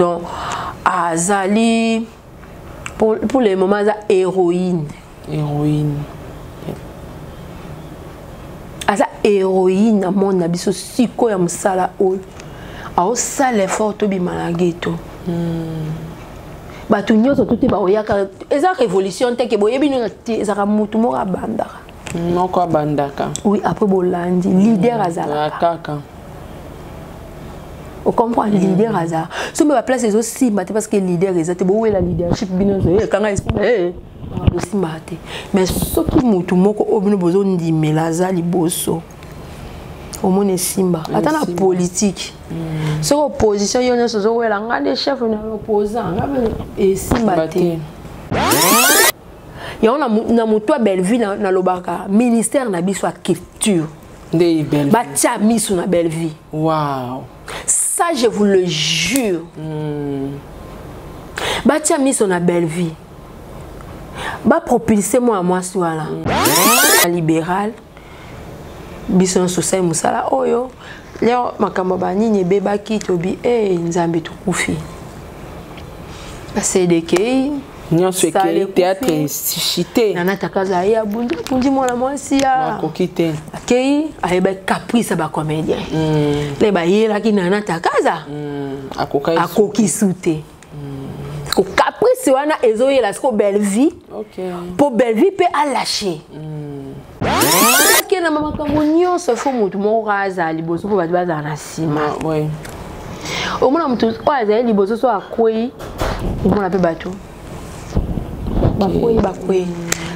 Donc azali pour le moment aza héroïne. Héroïne. Aza héroïne na monde na biso sikoyo ya mosala oyo aosala effort tobima na ghetto. Bato nyonso to te baoyaka, eza révolution te ke boyebi nino te, ezalaka motu moko abandaka. Moko abandaka. Oui, après bolandi leader azalaka. Kaka. Ocomprendre leader aza so mpe baplace ezosimba te parce que leader eza te, bowela leadership bino nyonso ekanga esimba bosimbaka te. Mais soki motu moko oyo bino bozondimela aza liboso, omona esimba ata na politique. Soki opposition yo nyonso ozowela nga nde chef na opposant nga esimba te. Yango na motu ya Bellevue nalobaka ministère na biso ya culture nde Bellevue. Batia miso na Bellevue. Wow. Ça je vous le jure. Batia miso na Bellevue, bapropulse mwana mwasi wana libéral. Biso nyonso osali mosala oyo leo, makambo banini ebebaki, tobi e Nzambe, tokufi, basedekei. Nyonso ekei, théâtre esichite. Nana Takaza aye, abundi abundi mwana mwasi ya akoki te. Akei, ayebaki caprice ya bacomédien le bayelaki Nana Takaza. Akoki su te ko caprice wana ezoyela siko Bellevue mpo Bellevue mpe alâche akenda makambo nyonso. Fo motu moko kaka azala liboso mpo bato bazala na nsima. Omona motu oyo azali liboso so akwei, omona mpe bato bakwei bakwei.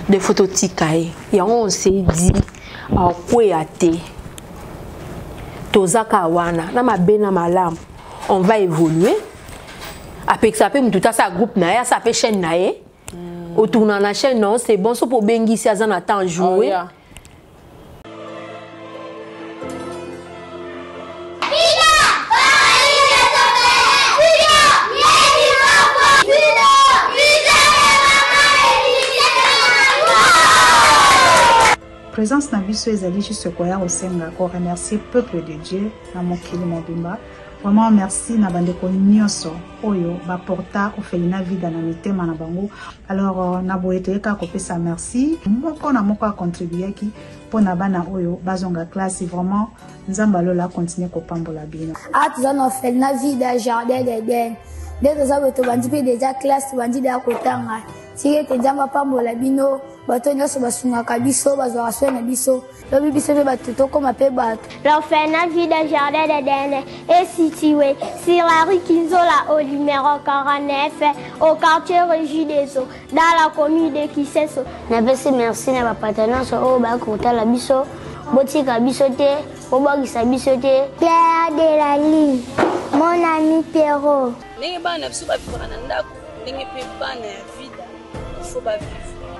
De faut totika ye yango, on s'est dit akweya te, toza kaka wana na mabe na malamu, on va évoluer. Apekisa mpe motu te asala groupe na ye, asala mpe chaîne na ye, otourna na chaîne. Non, c'est bon, so mpo obengisi aza na temps jouer. Oh, yeah. Présence na biso ezali juste koya kosenga koremercier peuple de Dieu na mokili mobimba. Vraiment merci na bandeko nyonso oyo baporta Orphelinat Vida na mitema na bango. Alors na boye toyeka kopesa merci moko na moko acontribuaki mpona bana oyo bazonga classe. Vraiment Nzambe alola akontinue kopambola bino. Awa toza na Orphelinat Vida Jardin d'Eden nde toza boye, tobandi mpe deja classe, tobandi deya kotanga. Tika ete Nzambe apambola bino bato nyonso basungaka biso, bazwaka soin na biso. Lobi biso mpe bato tokóma mpe bato. L'orphelinat Vida Jardin d'Eden est situé sur la rue Kinzola au numéro 49 au quartier Régie des Eaux dans la commune de Kisenso. Napesi merci na bapata nyonso oyo bayaki kotala biso. Botika biso te, bobwakisa biso te. Claire de la Lune, mon ami Pierrot. Ndenge bana na biso bavivaka na ndako, ndenge mpe bana ya Vida il faut bavivre,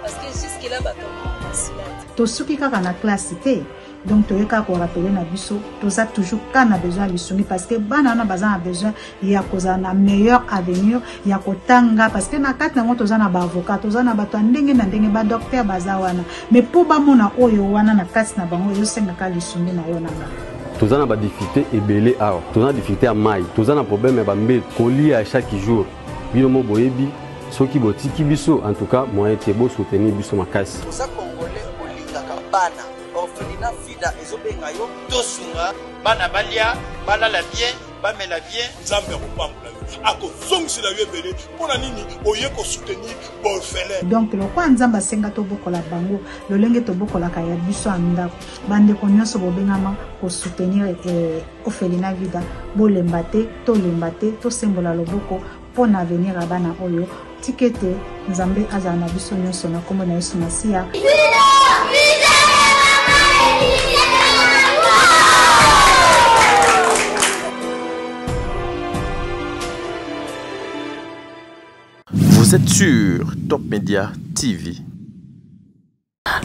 parce que jusque là bato basila te. Tosuki kaka na classe te, donc toye kaka korappeler na biso toza toujours ka na besoin ya lisungi, parce que bana wana baza na besoin ya kozala na meilleur avenir ya kotanga, parce que na kati nango toza na baavocat, toza na bato ya ndenge na ndenge, badocteur baza wana. Mais mpo bamona oyo wana na kati na bango, ezosengaka lisungi na yo na nga. Toza na badifficulté ebele awa, toza na difficulté ya mai, toza na problème ya bambeto, kolia chaque jour. Bino mo boyebi, soki botiki biso, en tout cas moyen te. Bosoutenir biso makasi. Oza Congolais, olingaka bana, Orphelinat Vida ezobenga yo, tosunga bana balia, balala bien, bamela bien. Nzambe akopambola yo, akozongisela yo ebele. Mpo na nini oye kosoutenir baorphelin? Donc lokola Nzambe asenga tobokola bango lolenge tobokolaka ya biso ya ndako, bandeko nyonso bobengama kosoutenir Orphelinat Vida, bolemba te, tolemba te, tosembola loboko mpo na avenir ya bana oyo. Tika ete Nzambe azala na biso nyonso na nkombo na Yesu Masiya. Vida, Vous êtes sur Top Media TV.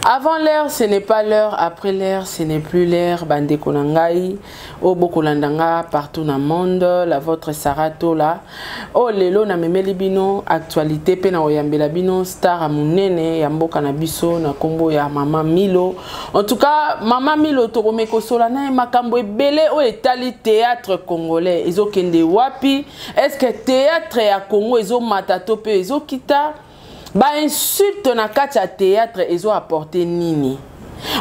Avant l'heure, ce n'est pas l'heure. Après l'heure, ce n'est plus l'heure. Bandeko na ngai, oyo bokolanda nga partout na monde, la vôtre Sarah Tola. Oyo lelo na memeli bino actualité pe na oyambela bino star ya munene ya mboka na biso na kombo ya Mama Milo. En tout cas, Mama Milo tokomeka kosola na ye makambo ebele oyo etali théâtre congolais ezokende wapi? Est-ce que théâtre ya Congo ezomata to pe ezokita? Ba insulte na kati ya théâtre ezo apporter nini?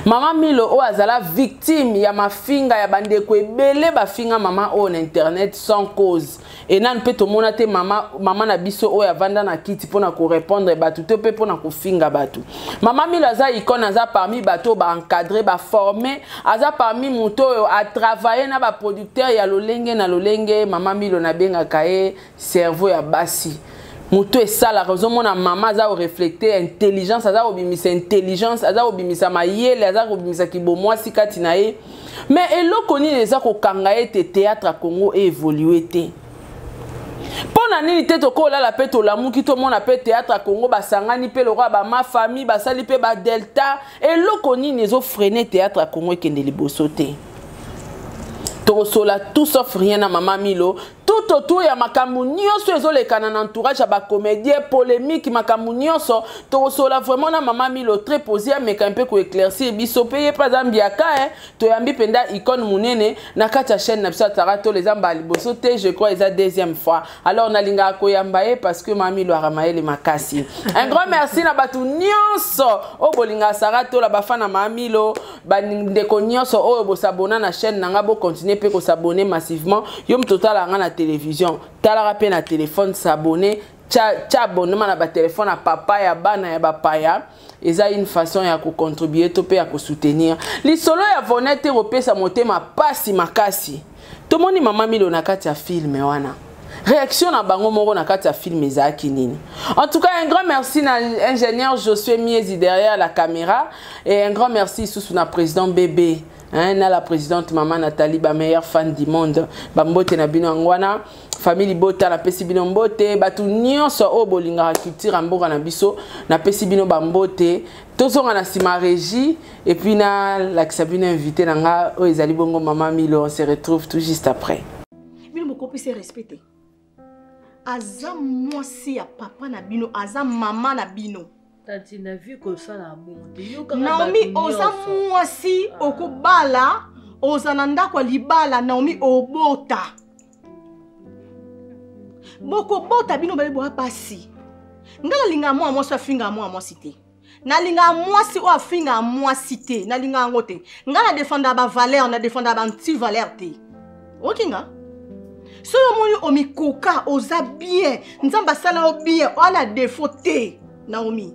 Mama Milo oyo azala victime ya mafinga ya bandeko ebele bafinga mama oyo na internet sans cause. Et nanu pe tomona te mama, mama na biso oyo avanda na kiti pona ko répondre batu to pe pona kofinga batu. Mama Milo aza icône, aza parmi bato ba encadrer, ba former, aza parmi moto oyo a travailler na ba producteurs ya lolenge na lolenge. Mama Milo nabengaka ye cerveau ya basi. Moto esalaka, ozomona mama aza koreflecte intelligence, aza kobimisa intelligence, aza kobimisa mayele, aza kobimisa kibomwasi kati na ye. Mais eloko nini eza kokanga ye te théâtre ya Congo e évolue te? Mpo na nini te tokolala mpe tolamuki tomona mpe théâtre ya Congo basangani mpe lokola ba ma famille basali mpe ba delta? Eloko nini ezo freiner théâtre ya Congo ekende liboso te? Tokosola tout sauf rien na Mama Milo tout autour ya makambo nyonso ezolekana na entourage ya ba comédien, polémique, makambo nyonso tokosola vraiment na Mama Milo très posé, ameka mpe koéclaircir biso mpe ye mpe aza mbiaka, eh. Toyambi mpenza icône monene na kati ya chaîne na biso ya Sarah Tola, eza mbala liboso te, je crois eza deuxième fois. Alors nalingaka koyamba ye parce que Mama Milo aka mayele makasi. Un grand merci na bato nyonso oyo bolingaka Sarah Tola, bafana Mama Milo, bandeko nyonso oyo bosabona na chaîne na nga, bocontinue mpe kosabone massivement. Yo moto otalaka nga na télévision, talaka mpe na téléphone, s'abonner, tia abonnement na batelefone ya papa, ya bana, ya bapaya. Eza une façon ya kocontribuer to mpe ya kosoutenir lisolo ya Vonette kopesa motema pasi makasi. Tomoni Mama Milo na kati ya filme wana, réaction na bango moko na kati ya film ezalaki nini? En tout cas, un grand merci na ingénieur Josué Miezi derrière la caméra et un grand merci sous na président bébé, hein, na la présidente Mama Nathalie, ba meilleure fan du monde, ba mbote na bino ngwana famille libota, napesi bino mbote. Bato nyonso oyo bolingaka culture ya mboka na biso, napesi bino ba mbote. Tozonga na nsima régie et puis nalakisa bino invité na nga oyo ezali bongo Mama Milo. On se retrouve tout juste après. Bino bokopesa respect te. Aza mwasi ya papa na bino, aza mama na bino. Tati na vie kosala bongo te. Yokaka Naomi, bato oza nyonso. mwasi, okobala, oza na ndako ya libala, Naomi obota. Bokobota bino bale boya pasi. Nga nalingaka mwana mwasi afingaka mwana mwasi te. Nalingaka mwasi oyo afingaka mwasi te, nalingaka yango te. Nga na defendaka ba valeur, na defendaka ba anti-valeur te. Oyoki nga? Soki omoni omikoka, oza bien, Nzambe asala yo bien, oza na défaut te, Naomi.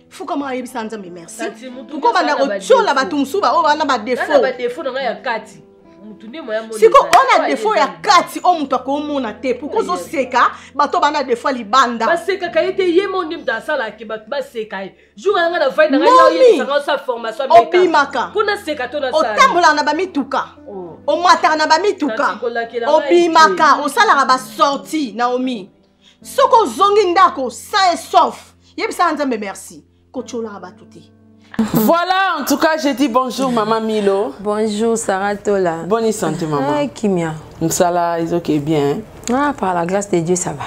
Fukama ayebisa Nzambe merci. Tati, mutu Pourquoi banda nyonso aza na ba kotiola défaut. bato mosusu ba oyo wana ba Nga na défaut? ba défaut na nga ya kati. Mutu nde moya moni Siko ezali. oyo na Oyo défaut ezali. ya kati oyo moto akomona te, pourquoi ozoseka bato bana défaut libanda? Basekaka ye te, ye mo nde moto asalaka bato baseka ye. Jour wana nga na vai na ngai, Momi! oyebisaka osala formation ya make-up. Obimaka. Mpo naseka to nasala. Otambolaka na bamituka, Oh. omataka na bamituka, Tati, kolakela ngai obimaka, te. osalaka basortie. Naomi, soki ozongi ndako sain et sauf, yebisaka Nzambe merci, kotiolaka bato te. Voilà, en tout cas, j'ai dit bonjour Maman Milo. Bonjour Sarah Tola. Bonne santé maman. Ah, Kimia. Msala, ils ok bien. Ah, par la grâce de Dieu, ça va.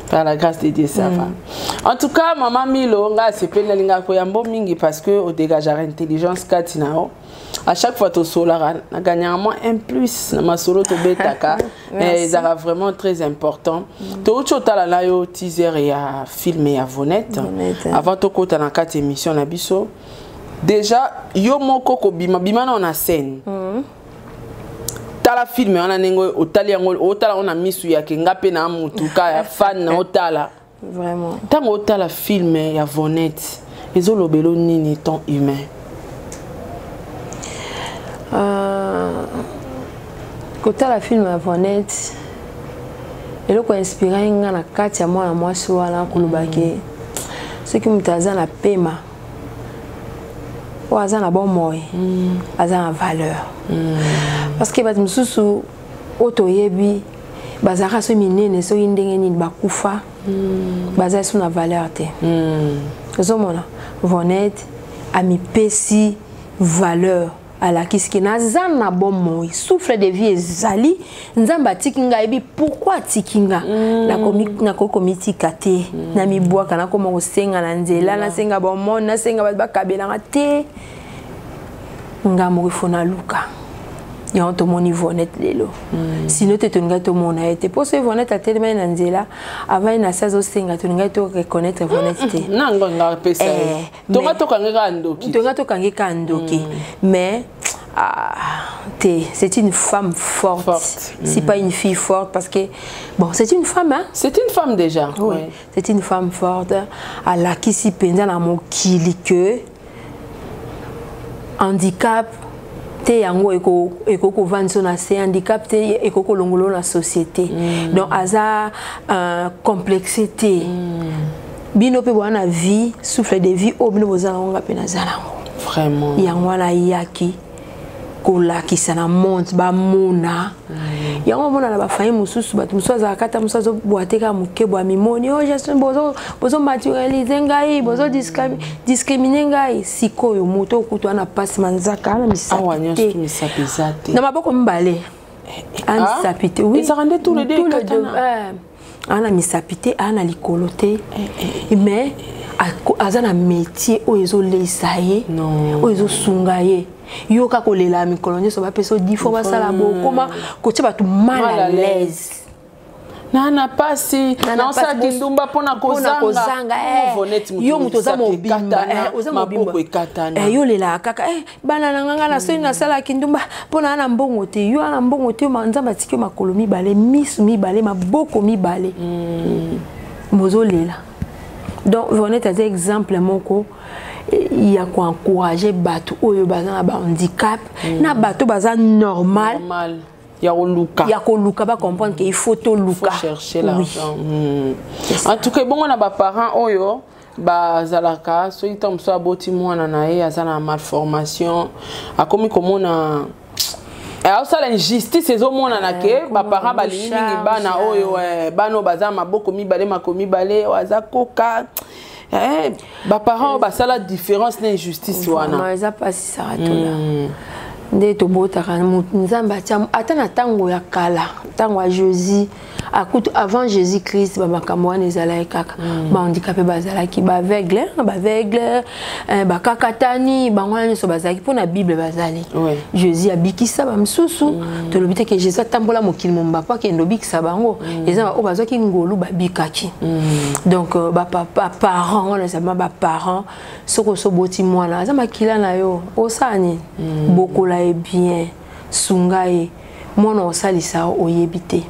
Par la grâce de Dieu, ça va. En tout cas, Maman Milo, nga sepeli nalinga koyambo mingi parce que au dégageara intelligence kati na yo. À chaque fois to solara, na gagnera moi un plus na masolo to betaka. Merci. Eh, ezaka vraiment très important. To ucho tala na yo teaser ya film ya Vonette. Vonette, hein. Avant to kota na kati émission na biso. Déjà yo moko ko bima bima na na scène. Tala film wana ndenge otali yango, otala yango na misu ya ke nga pe na mutuka ya fan na otala. Vraiment. Ntango otala film ya Vonette, ezolobelo nini temps humain? Kotala film ya Vonette, eloko inspiré nga na kati ya mwana mwasi wana koloba ke soki moto aza na pema, oyo aza na bomoi, aza na valeur. Parce que bato mosusu oyo toyebi bazalaka so minene, soki ndenge nini bakufa, baza so na valeur te. Ozomona Vonette Amipesi valeur, alakisi ke naza na bomoi, souffle de vie ezali, Nzambe atiki nga, ayebi pourquoi atiki nga. Nakoki komitika te, namibwaka, nakoma kosenga na nzela, nasenga bomoi, nasenga bato bakabelanga te. Nga moko ifo naluka yango. Tomoni Vonete lelo, sino te tolingai tomona ye te. Mpo soki Vonete atelemai na nzela, avandi na se, azosenga, tolingai to reconnaître Vonete te. Nango nga apesa ye. Tonga tokangi kaka ndoki. Tonga tokangi kaka ndoki. Mais ah, te, c'est une femme forte, forte. C'est pas une fille forte parce que bon, c'est une femme, hein? C'est une femme déjà. Oui, ouais. C'est une femme forte. Alakisi mpenza na mokili que handicap te yango ekoki kovandisa na se, handicap te ekoki kolongola na société. Donc aza complexe te. Bino mpe boza na vie, souffle de vie oyo bino boza nango, nga mpe naza nango. Vraiment. Yango wana ayaki kolakisa na monde, bamona yango. Omona na bafamille mosusu, bato mosusu azalaka ata mosusu azobwa te, kaka moke bwa mimoni o bozomaterialize ngai, bozodiscrimine ngai. Sikoyo moto okutu ana mpasi, manzaka ana misapi te, na maboko mibale ana misapi te. Ezalaka nde tous les deux. Ana misapi te, aa na likolo te, mais aza na métier oyo ezoleisa ye, oyo ezosunga ye. Yo kaka kolela mikolo nyonso, bapesa difo, basala bokoma kotia bato mal à l'aise. Na pasi, naosalaki ndumba mpona kozanga. Yo moto oza mobimba, oza maboko ekatana. Yo olelaka kaka bana na nganga na soki nasalaki ndumba mpona ana mbongo te. Yo ana mbongo te, Nzambe atiki yo makolo mibale, misu mibale, maboko mibale, mozolela. Donc Vonete aza exemple moko ya koencourage bato oyo baza na bahandicap na bato baza normal. Normal. Ya koluka. Ya koluka, bacomprendre que il faut toluka. Chercher l'argent. Oui. En tout cas, bongo na baparent oyo bazalaka, soki ntango mosusu aboti mwana na ye aza na malformation, akomi komona aosala injustice, ezomonana ke baparent balingi mingi bana oyo, bana oyo baza maboko mibale, makolo mibale, oyo aza koka. Baparent oyo basala différence na injustice wana. Eza mpasi, Saratola. Nde tobotaka, Nzambe atia ata na ntango ya kala, ntango ya Jésus, akutu avant Jésus Christ, bamakambo wana ezalaki kaka. Bahandicapé bazalaki, baaveugle, baaveugle, bakakatani, bango wana nyonso bazalaki mpo na Bible bazali. Jésus abikisa bamisusu. Tolobi te ke Jésus atambola mokili momba po akende obikisa bango. Eza oyo bazwaki ngolu, babikaki. Donc baparent wana ezalama baparent, soki osoboti mwana, aza makila na yo, osala nini? Bokola ye bien, sunga ye. Mwana osalisa, oyebi te.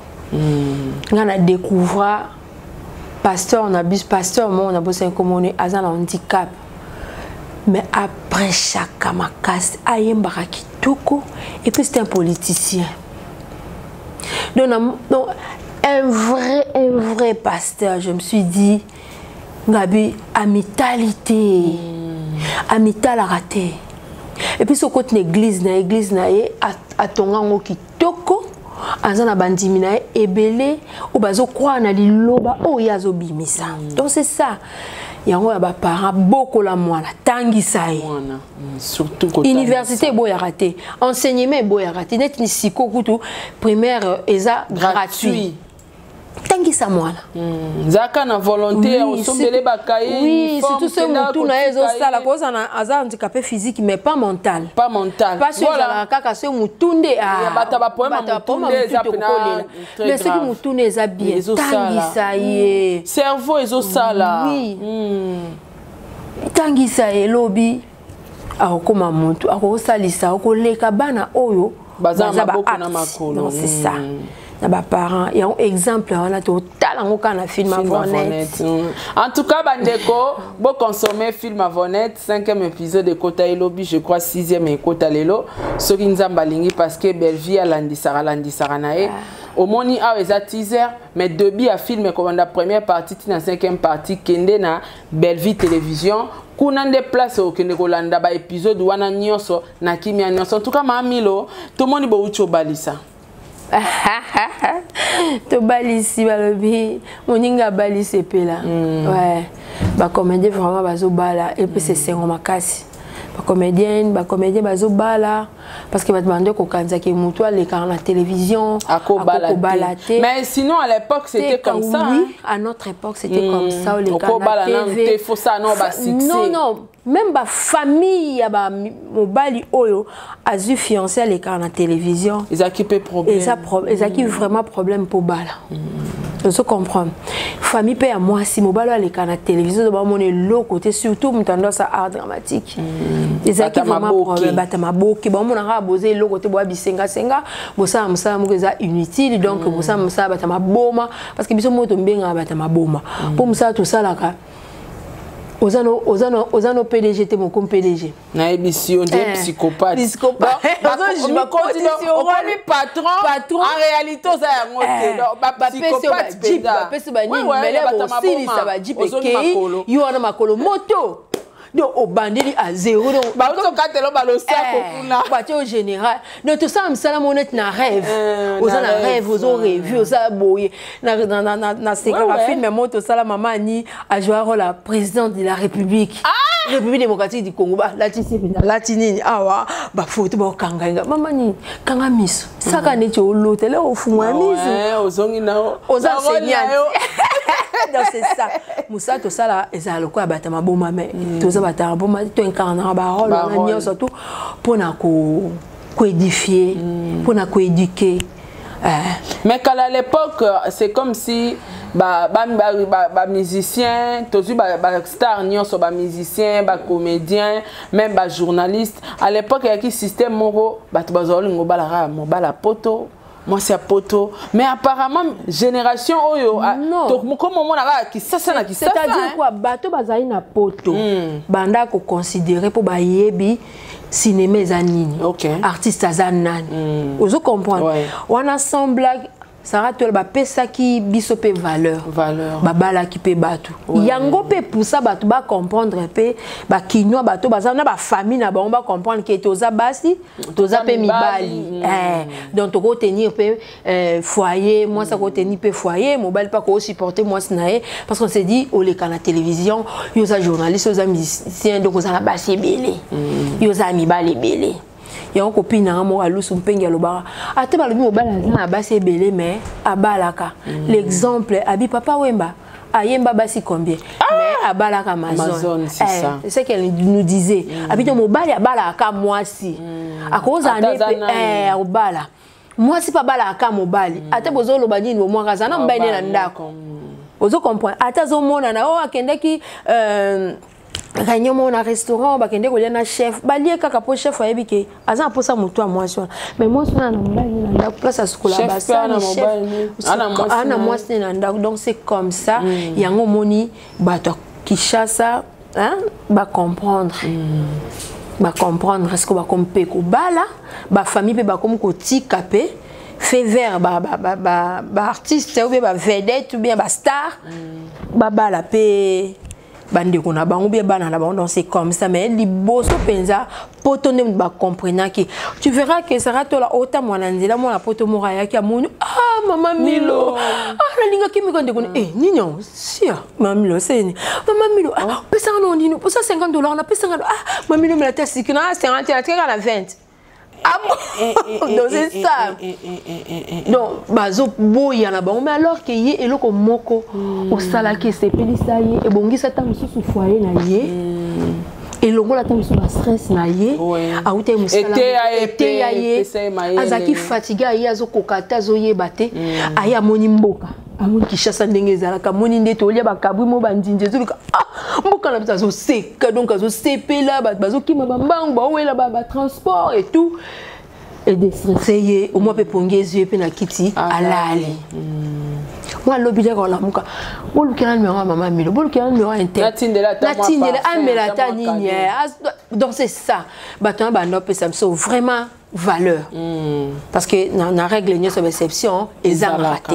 Nga na découvra pasteur na biso, pasteur moko na bosani komoni, aza na handicap mais aprêchaka makasi, ayembaka kitoko, et puis c'est un politicien. Donc un vrai pasteur. Je me suis dit, ngabi amitali te, amitalaka te. Et puis soki okoti na église, na église na ye, atonga yango kitoko, aza na bandimi na ye ebele oyo bazocroire na liloba oyo ye azobimisa. Donc c'est ça yango ya baparent: bokola mwana, tangisa ye. Université eboyaka te, enseignement eboyaka te. Neti siko kutu primaire eza gratuit, tangisa mwana. Zaka na volonté ya osombele bakaye. Oui, surtout soki motu na ye ezosala, kozala aza handicapé physique mais pas mental. Pas mental. Pas soki ezalaka kaka soki motu nde bato bapoema motu nde eza tokolela, mais soki motu nde eza bien, tangisa ye. Cerveau ezosala. Oui, tangisa ye, elobi akokóma motu, akosalisa, akoleka bana oyo baza maboko na makolo. C'est ça na baparent yango, exemple wana totala yango kaka na film Avonet. En tout cas, bandeko, boconsommer film Avonet. Cinquième épisode ekota elobi, je crois sixième ekota lelo, soki Nzambe alingi, parce que Bellevie alandisaka, alandisaka na ye. Omoni awa eza teaser, mais début ya film ekobanda première partie ntina cinquième partie. Kende na Bellevie Télévision, kuna nde place okende kolanda baépisode wana nyonso na kimia nyonso. En tout cas, Maamilo, tomoni bouti obalisa. Tobalisi, balobi moninga abalisi epela. Ouais, bacomédie vraiment bazobala, epesa esengo makasi. Bacomédienne, bacomédien bazobala, parce que bato bande kokanzaki motu alekaka na télévision akobala te. Mais sinon, à l'époque, c'était comme ça. Oui, à notre époque, c'était comme ça. Olekaka na TV, faut ça, non, basuccès. Non, non, même bafamille ya bamobali oyo azwi fiancé alekaka na télévision, ezalaki mpe problème. Ezalaki vraiment problème mpo bala. Ozo comprendre, famille mpe ya mwasi, mobali oyo aleka na télévision, bamona eloko te, surtout moto ando asa art dramatique. Ezalaki vraiment problème. Bata maboke bamona kaka boza eloko te, boya bisengasenga, bosala mosala moko eza inutile. Donc bosala mosala bata maboma, parce que biso moko tombengaka bata maboma mpo mosala tosalaka, oza no PDG te, mokomi PDG. Nayebisi yo nde psychopathe. Okomi patron, en réalité oza yango te. Bapesi banini, osilisa bajeep, ekei yo wana makolo moto. Donc obandeli à zéro. Donc bautokatelo balosako kuna. Batie au général. Donc tosala mosala mo neti na rêve, oza na rêve, ozorêve, oza boye. Nasekaka film mo tosala, mama ani ajoua rôle ya présidente de la République, République démocratique du Congo. Balati alati nini awa, bafoto bakokanga nga, mama nini, kanga miso, saka neti olotele, ofungwa miso. Ozongi na oza enseignante. Donc c'est ça, mosala tosala ezala lokola bato ya maboma, mais toza bato ya maboma, toincarnaka barôle wana nyonso tu mpona koédifier, mpona koéduquer. Mais kala, à l'époque, c'est comme si bamusicien, tozwi bastar nyonso, bamusicien, bacomédien, même bajournaliste, à l'époque eyaki système moko, bato bazwa olingo obalaka mobala poto, mwasi ya poto. Mais apparemment, génération oyo, comme omonaka Kisasa na Kisasa. C'est-à-dire quoi? Bato bazali na poto, banda koconsidérer mpo bayebi cinéma eza nini, artiste aza nani. Ozo comprendre wana, sans blague, Sara Tola, bapesaki biso mpe valeur. Valeur. Babalaki mpe bato yango mpe pusa bato bacomprendre mpe bakinois, bato baza na bafamille na bango, bacomprendre ke toza basi, toza mpe mibali. Donc tokotenir mpe foyer, mwasi akotenir mpe foyer, mobali mpe akosupporter mwasi na ye, parce qu'on s'est dit, oleka na télévision, yo oza journaliste, oza musicien, donc oza na basi ebele, yo oza na mibali ebele. Yango copine nanga moko alusu mpenge alobaka, ate balobi mobali aza na basi ebele, mais abalaka. L'exemple, abi Papa Wemba ayemba basi combien? Mais abalaka Amazon. C'est ce qu'elle nous disait. Abi to mobali abalaka mwasi, akozala ne obala mwasi mpe abalaka mobali. Ate bozoloba nini, bomwaka aza na mobali ne na ndako. Ozo comprendre, ate azomonana oyo akendaki réunion moko na restaurant, bakende kolia na chef, balie kaka mpo chef ayebi ke aza na mposa motu ya mwasi wana, mais mwasi wana na mobali na ndako, place asukola basani, ana mwasi ne na ndako. Donc c'est comme ça. Yango omoni bato ya Kinshasa bacomprendre, est ce que bakomi mpe kobala, bafamille mpe bakomi kotika mpe fait vers baartiste ou bien bavedette ou bien bastar, babala mpe bandeko na bango bien bana na bango. Donc c'est comme ça. Mais liboso mpenza, poto nde moto bacomprenaki. Tu verras que Sara Tola ota mwana nzela, mwana poto moko ayaki, amoni: "Ah, mama Milo, ah, nalingaki miko ndeko." Eh, nini yango sia mama Milo seni, mama Milo, ah, opesanga no nini, posa 50 $, napesanga. Ah, mama Milo, mela te siki na 50, natikaka na 20. Ah bon? Donc c'est ça. Donc bazoboya na bango, mais alors ke ye eloko moko osalaki esepelisa ye, ebongisa ata mosusu foyer na ye, elongola ata mosusu bastress na ye, awuta ye mosala, eteya ye, azalaki fatigué, aye azokoka te, azoyeba te, aye amoni mboka, amoni Kinshasa ndenge ezalaka, amoni nde tolia bakabwi mo bandindi, ezoluka, ah, mboka na biso, azoseka, donc azosepela, bato bazokima bambangu, baowela batransport et tout, edéstresser ye omwa mpe pongi ezwi ye mpe na kiti, alali mwa alobi leka olamuka, bolukela numéro ya mama Milo, bolukela numéro ya inter, natindela amela ata nini. Donc c'est ça, bato na banda opesa biso vraiment valeur, parce que na règle nyonso, baexception ezangaka te,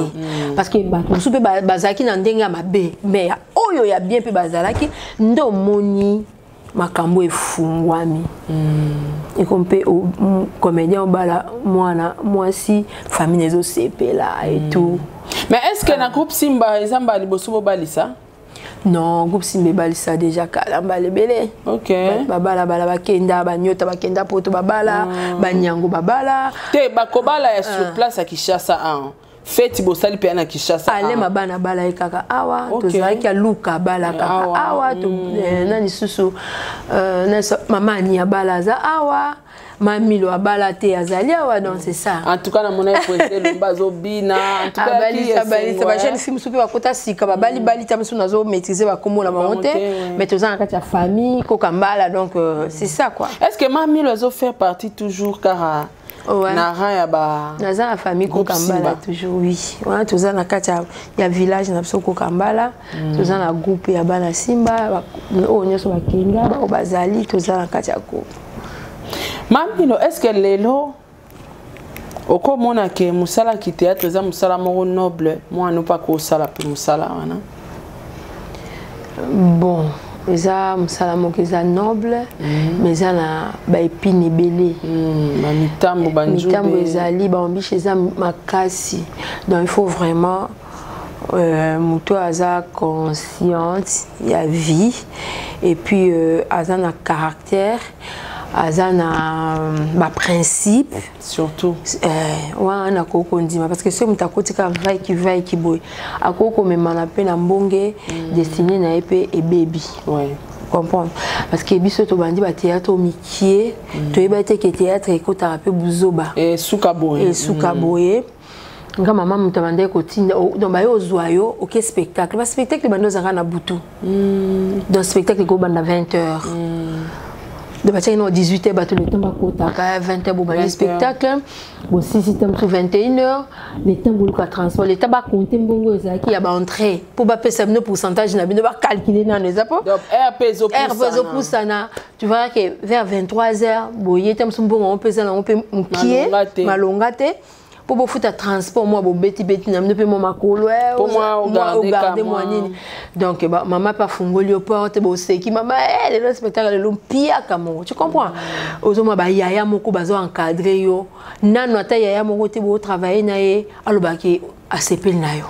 parce que bato mosusu mpe bazalaki na ndenge ya mabe, mais ya oyo ya bien mpe bazalaki. Nde omoni makambo efungwami, eko mpe comédien obala mwana mwasi, famille ezosepela et tout. Mais est ce que na groupe Simba eza mbala liboso bobalisa? Non, groupe Simba ebalisa déjà kala mbala ebele. Babalabala bakenda, banyota bakenda poto babala, banyango babala. Te, bakobala ya sur place ya Kinshasa awa, feti bosali mpe na Kinshasa. Alema bana bala ye kaka awa. Tozalaki aluka bala kaka awa. Na lisusu mama Ani abala aza awa, Mamilo abala te, azali awa. Donc c'est ça. En tout cas, namona président Lumba azobina. En tout cas, abalisa balisa bajeune fille mosusu mpe bakota sika, babalibali ta mosusu, nazo maîtriser bakombo na bango te, mais toza na kati ya famille koka mbala. Donc c'est ça quoi. Est ce que Mamilo azo faire partie toujours kaka na rang ya ba Naza na famille Kokambala toujours, oui. Wana toza na kati ya village na biso Kokambala. Toza na groupe ya bana Simba oyo nyonso bakenda, bao bazali, toza na kati ya groupe. Mamilo, est ce que lelo okomona ke mosala ki théâtre eza mosala moko noble, mwana mpa kosala mpe mosala wana? Bon, eza mosala moko eza noble, mais eza na baépines ebele. Bamitambo. Mitambo ezali, baembûches eza makasi. Donc il faut vraiment moto aza consciente ya vie et puis aza na caractère, aza na baprincipe. Surtout. Wana nakoki kondima, parce que soki moto akotika vaiki vaiki boye, akoki komemana mpe na mbonge, destinée na ye mpe ebebi. Comprendre, parce que biso tobandi bathéâtre mikie, toyeba te ke théâtre ekotaka mpe buzoba. Esuka boye. Esuka boye. Nga mama, moto abandaki kotinda, donc baye ozwa yo oke spectacle, baspectacle bandi ozalaka na butu. Donc spectacle ekobanda 20 heures, donc batiaki na 18 heures, bato le temps bakotaka 20 heures, bobandi spectacle, bosisi te mosusu 21 heures, le temps boluka transport, le temps bacompter mbongo ezalaki ya baentrée mpo bapesa bino pourcentage na bino, bacalculer nano eza po rp ezopusana. Tu vois que vers 23 heures boye te, mosusu mbongo yango mpe eza nango mpe mokie, malonga te mpo bofuta transport, mwa bobetibeti na bino mpe mwa makolo, ogarder mwa nini. Donc mama mpe afungoli yo porte, boseki, mama, lelo spectacle, lelo mpiaka moko, tu comprends? Ozomona bayaya moko bazo encadrer yo nano, ata yaya moko te botravailler na ye alobaki asepeli na yo.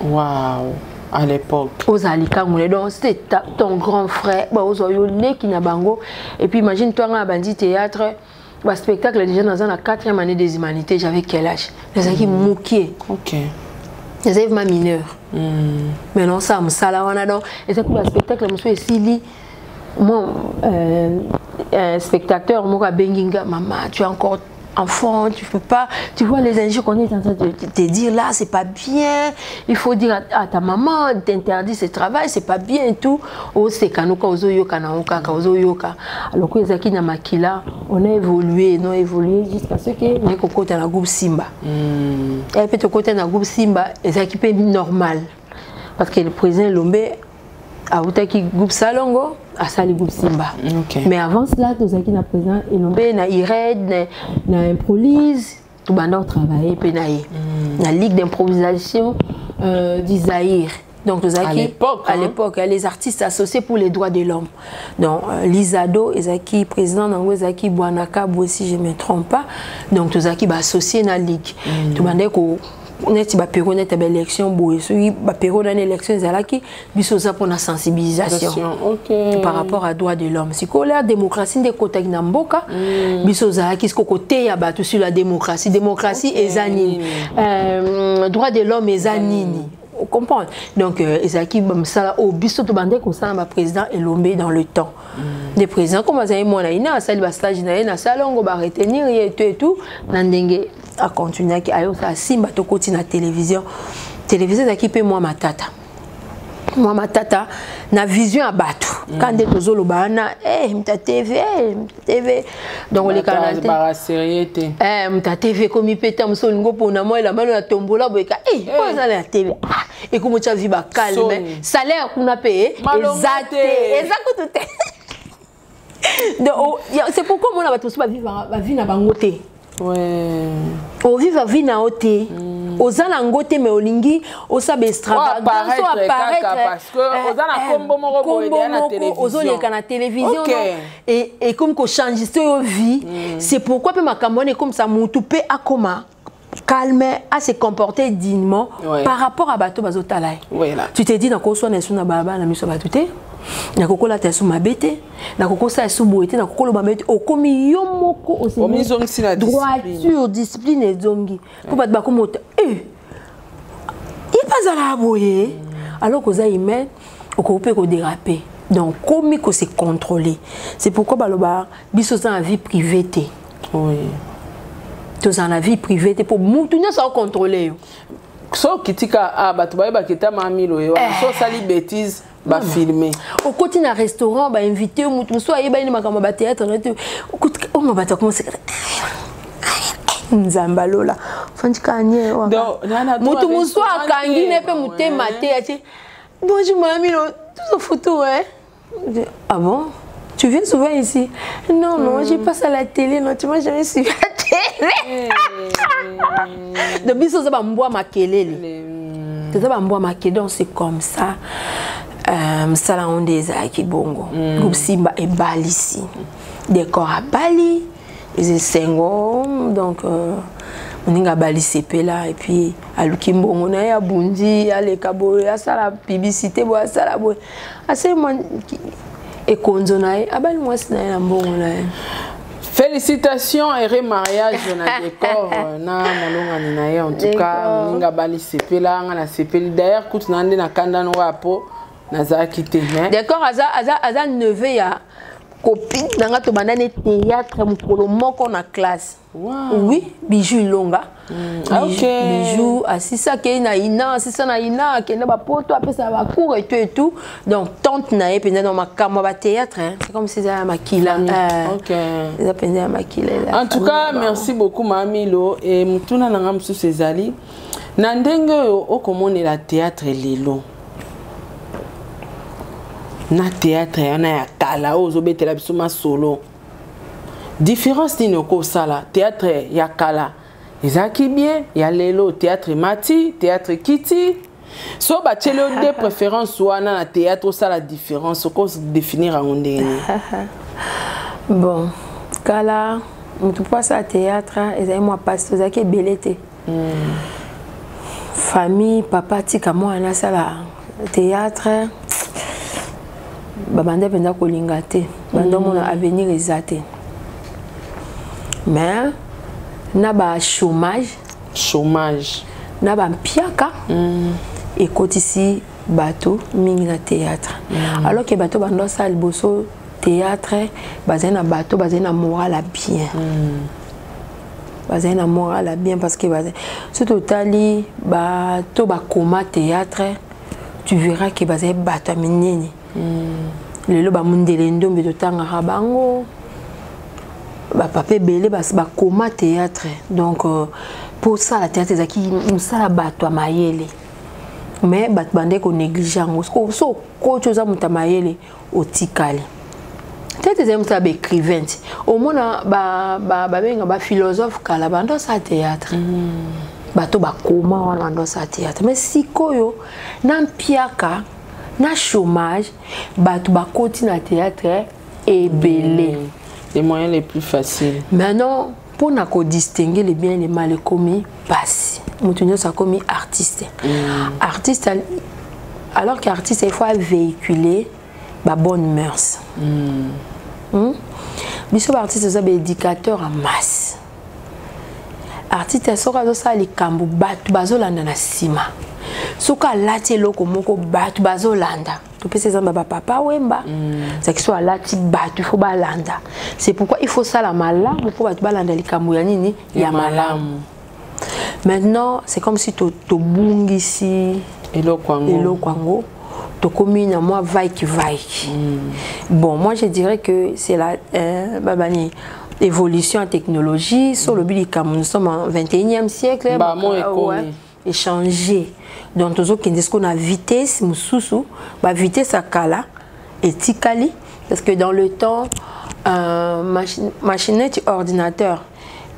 Wow, à l'époque. Ozala likangu ne, donc c'était ton grand frère, ozwa yo leki na bango. Et puis imagine toi, nga bandi théâtre, baspectacle déjà naza na quatrième année des humanités. J'avais quel âge? Nazalaki mokie. Nazali vraiment mineur. Mais non, ça mosala wana, donc ezalaki baspectacle mosusu esili, moi spectateur moko abengi nga: "Mama, tu es encore enfant, tu peux pas, tu vois les injures qu'on est en train de te dire là, c'est pas bien. Il faut dire à ta maman, t'interdit ce travail, c'est pas bien et tout." Oseka noka, ozoyoka na okaka, ozoyoka. Alors que ezalaki na makila, on a évolué, on a évolué jusqu'à ce que naye kokota na groupe Simba. Et puis tokota na groupe Simba, ezalaki mpe normal. Parce que le président Lombe autaki groupe Salongo, asali groupe Simba. Mais avant cela, tozalaki na président Elombe na IRED, na Improlise, tobanda kotravailler mpe na ye na ligue d'improvisation du Zaïre. Donc à l'époque. À l'époque, les artistes associés pour les droits de l'homme. Donc l'ISADO ezalaki président nango ezalaki Bwanaka Boye, si je me trompe pas. Donc tozalaki baassocié na ligue. Tobandaki ko neti bapériode neti ya baélection boye, soki bapériode wana élection ezalaki, biso oza mpona sensibilisation par rapport à droit de l'homme. Sikoyo la démocratie nde ekotaki na mboka, biso ozalaki siko koteya bato sur la démocratie. Démocratie eza nini? Droit de l'homme eza nini? Comprendre. Donc ezalaki mosala oyo biso tobandaki kosala na baprésident Elombe dans le temps. Des présidents comme azali mwana ina, asali bastage na ye na salongo, baretenir ye et tout, na ndenge acontinuaki ayosala Simba. Tokoti na télévision. Télévision ezalaki mpe mwa matata, mwa matata na vision ya bato. Ka nde tozoloba wana, moto ya TV, moto ya TV, donc olekana te. Moto ya TV ekomi mpe ta mosu olingi opona mwa elamba na tombola boyeka, po eza na TV, ekomi otya vie bacalme, salaire kuna mpe eza te, eza kutu te. Donc c'est pourquoi mona bato mosusu bavie na bango te, ovivre vie na yo te, oza na yango te, mais olingi osala extravagance, apparaître, ozoleka na télévision, ekomi kochange se yo vie. C'est pourquoi mpe makambo wana ekomisa mutu mpe akoma calme, à se comporter dignement par rapport à bato bazotala ye. Tu te dis, nakoswana esu na balabala na miso ya bato te, nakokolata esu mabe te, nakokosala esu boye te, nakokoloba mabe te. Okomi yo moko Omizongisi na droiture, discipline ezongi mpo bato bakomi ota ye mpe azalaka boye, alors koza humain, okoki mpe kodéraper. Donc komi kose contrôler. C'est pourquoi baloba biso oza na vie privée te. Tozala na vie privée te mpo mutu nyonso akocontrôle yo. So okitika a bato bayebaka eta mamilo ye wana, so osali bétise, bafilme. Okoti na restaurant, bainvite yo, mutu mosusu ayebani na makambo ya bathéâtre na te, oma bato akomoseka. Nzambe alola, fandi kaka nye. Mutu mosusu akangi ne mpe motema te, atie: "Bonjour mamilo, tuzo photo." Hein? "Ah bon, tu viens souvent ici?" "Non, non, je passe à la télé." "Non, tu m'as jamais suivi à la télé." Donc biso oza bambwa makelele, toza bambwa makelele. Donc c'est comme ça, mosala yango nde ezalaki bongo. Groupe Simba ebalisi décor, abali, eza esengo. Donc moninga abali, sepela, et puis aluki mbongo na ye, abundi, aleka boye, asala publicité boye, asala boye, asali mwa ekonzo na ye, abali mwasi na ye na mbongo na ye. Félicitations, heureux mariage na décor na molongani na ye. En tout cas, moninga abali, sepela. Nga na sepeli d'ailleurs, kutu na nde na kanda noko ya po nazalaki te, mais Décor aza neveu ya copine na nga, tobanda ne théâtre mokolo moko na classe. Oui, Bijou Ilonga. Bijou asisa, akei na ina, asisa na ina, akende bapoto, apesa bacours et tout et tout. Donc tante na ye mpenza. Donc makambo ya bathéâtre, c'est comme si eza ya makila, eza mpenza ya makila. En tout cas, merci beaucoup Mamilo. E motuna na nga mosusu ezali na ndenge oyo okomonela théâtre lelo na théâtre wana ya kala oyo ozobetela biso masolo, différence nini okosala? Théâtre ya kala ezalaki bien, ya lelo théâtre emati, théâtre ekiti. So batieli yo de préférence wana na théâtre, osala différence, okodéfinir yango ndenge nini? Bon, kala motu mpo asala théâtre ezali mwa pasi, tozalaki ebele te. Famille, papa atika mwana asala théâtre, babanda mpenza kolinga te, banda omona avenir eza te. Mais na bachômage, chômage, na bampiaka ekotisi bato mingi na théâtre, alors ke bato banda osala liboso théâtre bazali na bato bazali na morale ya bien, bazali na morale ya bien, parce que soki totali bato bakoma théâtre, tu verras ke bazali bato ya minene. Lelo bamundele ndombe, totangaka bango, bapapa ebele bakoma théâtre. Donc mpo osala théâtre ezalaki mosala bato ya mayele, mais bato bandeki konéglige yango. So okoti, oza moto ya mayele, otikali. Théâtre ezali mosala baécrivain ti omona babenga baphilosophe kala, bando osala théâtre, bato bakoma wana bando osala théâtre. Mais sikoyo na mpiaka na chômage, bato bakoti na théâtre ebele. Les moyens les plus faciles. Maintenant, mpona kodistingue le bien et le mal ekomi pasi. Moto nyonso akomi artiste, artiste, alors qu'artiste, il faut véhiculer babonne mœurs. Biso baartiste toza baéducateur en masse. Artiste soki azosala likambo, bato bazolanda na nsima. Soki alati eloko moko, bato bazolanda. Topesa exemple bapapa Wemba, ezalaki so alati, bato il faut balanda. C'est pourquoi il faut sala malamu mpo bato balanda likambo ya nini, ya malamu. Maintenant, c'est comme si tobungisi eloko yango. Eloko yango, tokomi na mwa vaiki vaiki. Bon, moi je dirais que c'est la babani évolution en technologie. So lobi likambo, nous sommes en 21e siècle. Bamo ekomi échanger. Donc tozokende sikoyo na vitesse mosusu, bavitesse ya kala etikali, parce que dans le temps, machine neti ordinateur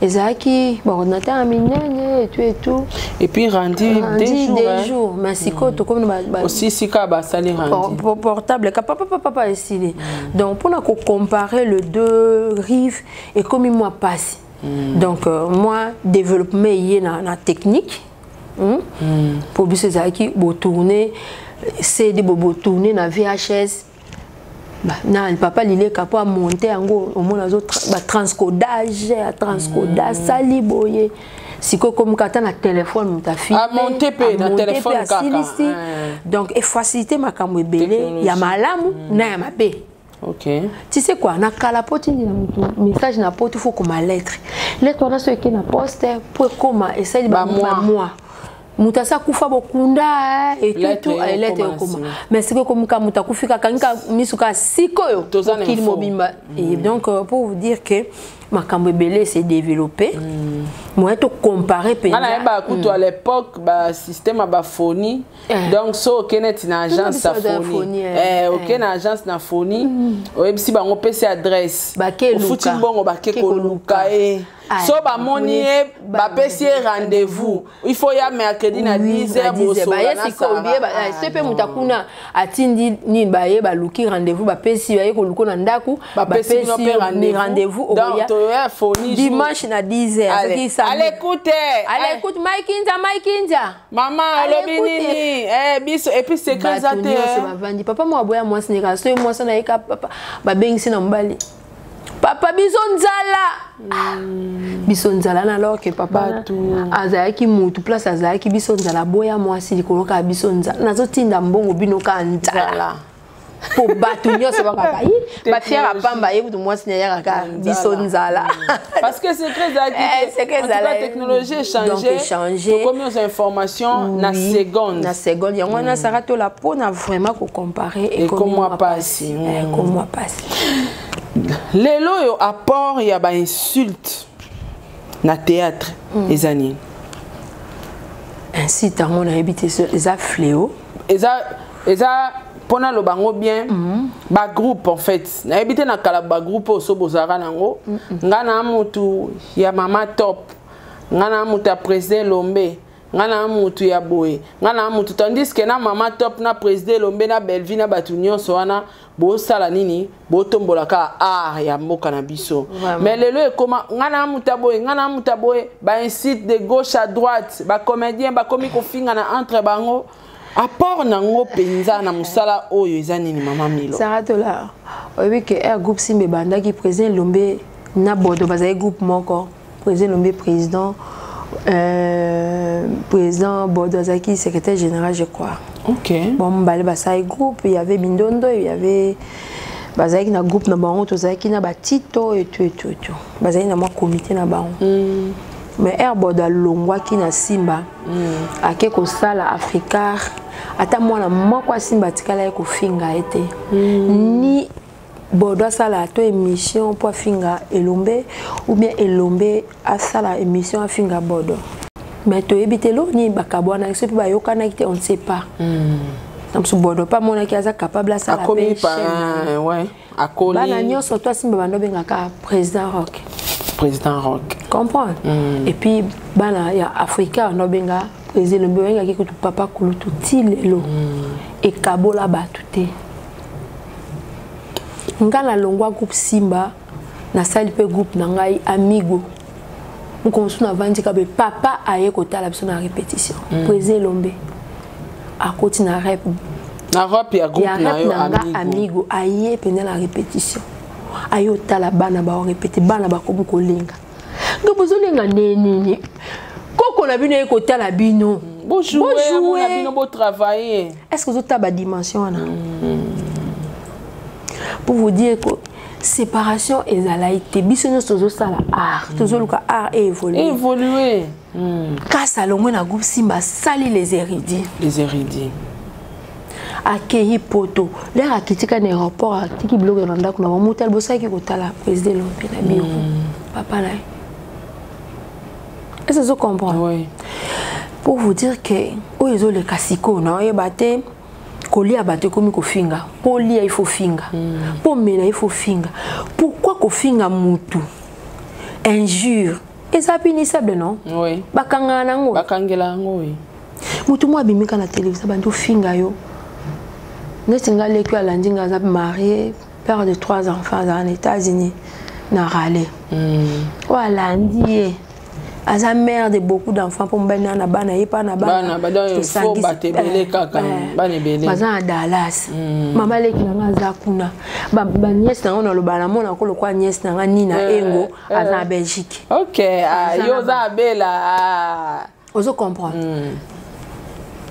ezalaki baordinateur ya minene et tout et tout. Et puis rendu des jours, des jours. Mais sikoyo tokomi aussi sika basali rendu portable ka papapapapa esili. Donc mpona kocomparer le deux rives ekomi mwa pasi. Donc moi développement eye na technique, Po biso ezalaki botourne CD, botourne na VHS na papa lileka mpo amonte yango, omona azo batranscodage, atranscode, asali boye. Sikoyo komuka ata na telefone, moto amonte mpe na telefone kaka. Asilisi. Donc efacilité makambo ebele ya malamu na ya mabe. Tu sais quoi, na kala, po tindela motu message na poto, faut koma lettre. Lettre wana so eke na poste, po ekoma esali bamois, moto asi akufa, bokunda etutu, lettre ekoma. Mais sikoyo ekomuka, moto akufi kaka, kangi ka miso kaka, sikoyo mokili mobimba. Donc pour vous dire que makambo ebele s'est développé, moyen tocompare. Mpenza nayeba kutu à l'époque basystème ya baphonie. Donc so oke neti na agence ya phonie, oke na agence na phonie, oyebisi bango, opesi adresse, ofuti mbongo, bake koluka ye. So bamoni ye, bapesi ye rendez-vous, il faut ya mercredi na 10 heures. Bosobaye sikoyo, so mpe moto akuna atindi nini, baye baluki rendez-vous, bapesi, baye koluka na ndako. Bapesi rendez-vous dimanche na 10 heures. Soki allez, écoute. Allez, écoute, Mike Inza, Mike Inza. Mama alobi nini? Biso et puis secret eza te. Nyonso bavandi, papa moko aboya mwasi neka, so mwasi na ye ka papa babengisi na mobali: "Papa, biso nzala, biso nzala." Na alors que papa azalaki mutu place, azalaki biso nzala, aboya mwasi likolo kaka biso nzala, nazotinda mbongo, bino kaka nzala. Po bato nyonso bakaka yi bafiere apamba ye kutu, mwasi na yaka kaka biso nzala. Parce que secret ezalaki, technologie échange, tokomi aux informations na seconde. Na seconde. Yango wana Sara Tola, mpona vraiment kocompare. Ekomwa pasi. Ekomwa pasi. Lelo oyo, apport ya bainsulte na théâtre eza nini? Insulte yango nayebi te, eza fléau. Eza mpona aloba yango bien, bagroupe en fait, nayebi te na kala bagroupe oyo so bozalaka nango. Nga na mutu ya mama Top, nga na mutu ya président Lombe, nga na mutu ya boye, nga na mutu, tandis que na mama Top, na président Elombe, na Bellevie, na bato nyonso wana, bosala nini? Botombolaka art ya mboka na biso. Mais lelo ekoma nga na mutu ya boye, nga na mutu ya boye, bainsulte de gauche à droite, bacomédien bakomi kofingana entre bango. Apport nango mpenza na mosala oyo eza nini, mama Milo? Sara Tola, oyebi ke air groupe Simba ebandaki, président Lombe na Bordeaux bazali groupe moko. Président Lombe président, président Bordeaux azalaki secrétaire général, je crois. Bon, mibale basali groupe. Il y avait Bindondo, il y avait, bazalaki na groupe na bango, tozalaki na batito etu etu etu, bazalaki na mwa comité na bango. Mais air Bordeaux alongwaki na Simba, ake kosala Africar. Ata mwana moko asimba atikala ye kofinga ye te. Ni Bordeaux asala to émission mpo afinga Elombe, ou bien Elombe asala émission afinga Bordeaux. Mais toyebi te eloko nini bakabwanaki, so mpe bayokanaki te, on ne sait pas. Na mosu Bordeaux mpe amonaki aza capable, asala. Akomi akoli. Bana nyonso to asimba bando obengaka président Rock. Président Rock. Comprendre. Et puis bana ya Afrika bando obenga président Elombe, babengaki kutu papa kulutu. Ti lelo ekabola bato te. Nga nalongwa groupe Simba, nasali mpe groupe na ngai Amigo. Mokolo mosusu navandi kabe, papa aye kotala biso na répétition. Président Elombe akoti na rep. Na rep ya groupe na yo. Na nga Amigo, aye mpenza na répétition, aye otala bana baorépéte, bana bakomi kolenga. Nga bozolenga nde nini? Koko na bino ye kotala bino. Bojouer bino, botravailler. Est ce que ozotala badimension wana? Pour vous dire que séparation ezalaki te. Biso nyonso tozosala art, tozoluka art évolue. Évoluer. Kasi alongwe na groupe Simba, asali Les Érudits. Les Érudits. Akei poto, lere akitika na aéroport, atiki biloko na ndako na bamutu. Liboso ayaki kotala président Elombe na biro, papa na ye. Est ce ozo comprendre? Oui. Pour vous dire que oyo ezoleka sikoyo, na oyeba te, kolia bato ekomi kofinga. Mpo lia, il faut finga. Mpo mela, il faut finga. Pourquoi kofinga mutu? Injure eza punissable, non? Oui. Bakangaka nango. Bakangela yango, oui. Motu moko abimika na télévision, bandi ofinga yo. Neti nga leki alandi nga, aza marié, père de trois enfants, azala na États-Unis. Na rale oyo alandi ye aza mère de beaucoup d'enfants mpo mobali na na bana ye mpa na bana baza na Dallas. Mama leki na nga aza kuna, banièce na nga naloba namona ko lokwa nièce na nga Nina Engo aza na Belgique. Ok, yo oza abela. Ozo comprendre?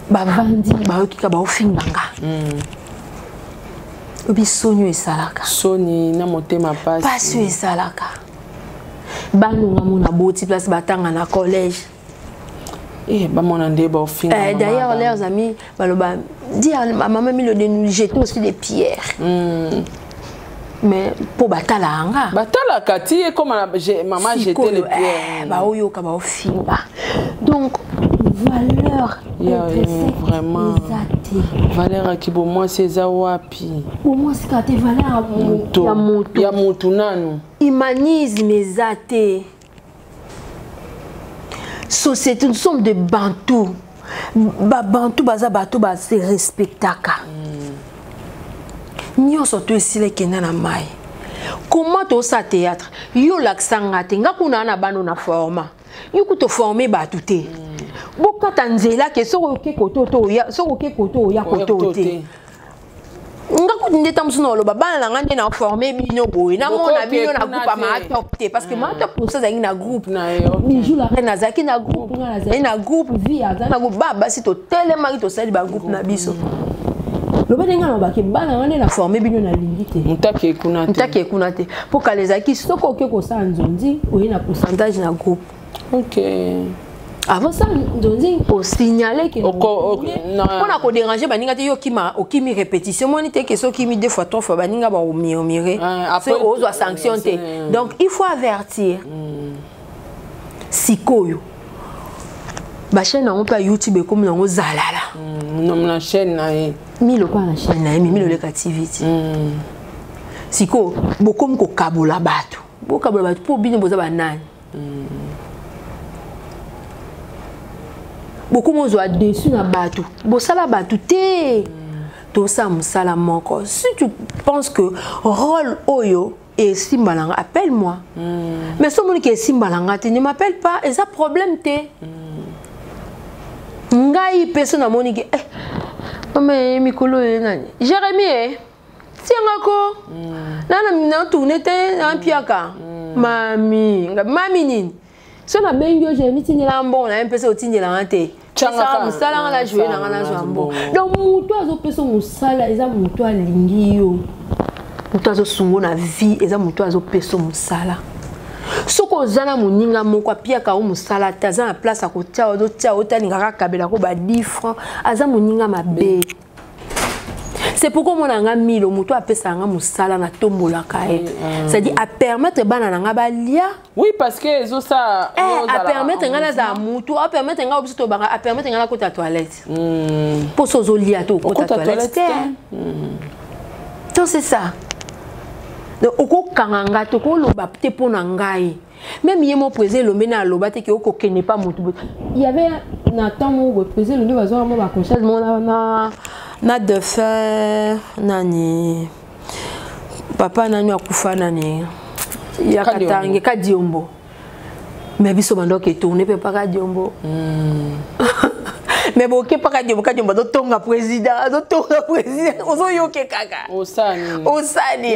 Bavandi, bayoki ka baofinga nga. Obi soni oyo esalaka. Soni na motema pasi. Pasi oyo esalaka. Bana nga mona boti place batanga na collège. Eh, bamona nde baofinga. D'ailleurs, leurs amis baloba dire à maman Milo de nous jeter aussi des pierres. Mais mpo batala yanga. Batalaka ti ekoma mama jeter les pierres. Baoyoka baofinga. Donc valeur vraiment eza te. Valeur ya kibomwasi eza wapi? Bomwasi kaka te, valeur ya moto. Ya motu nanu. Humanisme eza te. Société, nous sommes des Bantous. Babantu baza bato base respectaka. Nyonso to esila, ekenda na mai. Comment tosala théâtre? Yo olakisa nga te. Nga kuna na bano na format, yo kuta oforme bato te. Bokata nzela ke soki oke koto to oya, soki oke koto oya koto te. Nga kutu nde ta mosusu na oloba bana na nga nde na forme bino boye, namona bino na groupe ya Maatop te, parce que Maatop mosusu azalaki na groupe, Bijou la Reine azalaki na groupe, nga nazali na groupe, vie azali na groupe. Ba basi totelemaki, tosali bagroupe na biso. Loba ndenge alobaki bana nga nde na forme bino, nalingi te. Mutaki ekuna te. Mutaki ekuna te, mpo kala ezalaki soki oke kosala nzonzi, oye na pourcentage na groupe. Avant ça, nzonzi osignale ke mpona kodéranger baninga te. Yo okima, okimi répétition, moni te ke soki okimi deux fois, trois fois, baninga baomurmure, so ozwa sanction te. Donc il faut avertir. Sikoyo bachaîne yango mpe ya YouTube ekomi nango zalala. Na chaîne na ye. Milo mpa na chaîne na ye, Milo Leka TV ti. Sikoyo bokomi kokabola bato, bokabola bato mpo bino boza banani? Bokomi ozwa dessus na bato, bosala bato te. Tosala mosala moko. Si tu penses que rôle oyo esimba na nga, appelle moi. Mais so omoni ke esimba na nga te, ne m'appelle pas, eza problème te. Ngai mpe so namoni ke eh, mama ye mikolo oyo nani, Jérémi e tianga ko nana na tourne te na mpiaka. Mami nga mami nini, so nabengi yo Jérémi, tindela mbongo na ye mpe so otindelanga te, Tiangaka. mosala nga na joue na nga, nazwa mbongo. Donc moto azopesa mosala eza moto alingi yo, moto azosungo na vie eza moto azopesa mosala. Soki oza na moninga moko apiaka yo mosala te, aza na place akotia, azotia yo te, alingaka akabelako ba 10 francs, aza moninga mabe. C'est pourquoi omona nga Milo, moto apesaka nga mosala, natombolaka ye, c'est-à-dire apermettre bana na nga balia. Oui, parce que ezosala. Apermettre nga nazala mutu, apermettre nga biso tobanga, apermettre nga nakota toilette, mpo so ozolia te, okota toilette te. Donc c'est ça. Donc okokanga nga te, okoloba te mpo na ngai. Même ye mo président Elombe na aloba te ke okokende pa motu boye. Il y avait na temps moko boye, président Elombe bazwaka mwa baconseil moko na défunt nani, papa nani akufa, nani ya Katange, Kadiombo. Mais biso bandoki etourne mpe pa Kadiombo. Mais boke pa Kadiombo, Kadiombo azotonga président, azotonga président, ozoyoke kaka. Osani. Osani.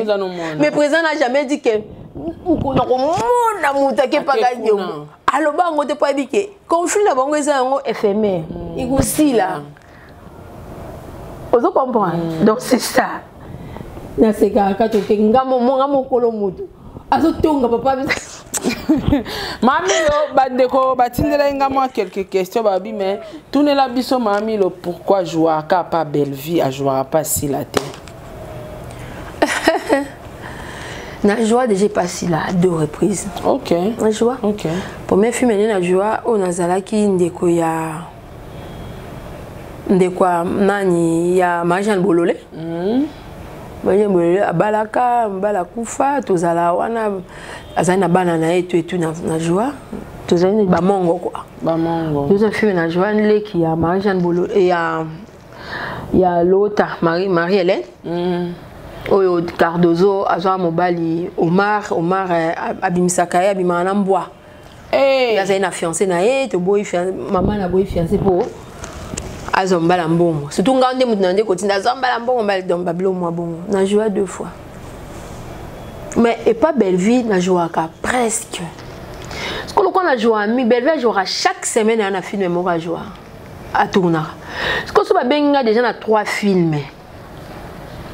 Mais président n'a jamais dit que na komona moto ake pa Kadiombo. Aloba yango te, mpo ayebi ke conflit na bango eza yango éphémère, ekosila. Ozo comprendre? Donc c'est ça. Nasekaka toke nga mokolo motu azotonga papa. Mamilo, bandeko batindelaki nga mwa quelques questions, babi mais tunela biso Mamilo pourquoi jouaka pa Bellevie, ajouaka pa Sila te. Na joie déjà passé là à deux reprises. Na joie. Premier film ene na joie oyo nazalaki ndeko ya ndeko ya nani, ya Marie-Jeanne Bolole. Marie-Jeanne Bolole abalaka, mobali akufa, tozala wana, azali na bana na ye, etu etu na joie tozali neti bamongo quoi. Bamongo. Deuxième film na joie, leki ya Marie-Jeanne Bolole ya Lota, Marie, Marie Hélène. Oyo Cardozo azwa mobali Omar, Omar eh, abimisaka ye abimaka na mbwa. Hey. Azali na fiancé na ye, toboyi mama na boyi fiancé po azwa mbala mbongo. Surtout nga nde mutu na nde kotinda azwa mbala mbongo mbala donc babilo mwa bongo. Na joua deux fois. Mais et pas Bellevue na jouaka presque. Parce que lokola na joua mi Bellevue jouera chaque semaine na film moko a joua. A tournaka. Parce que so babengi nga déjà na trois films.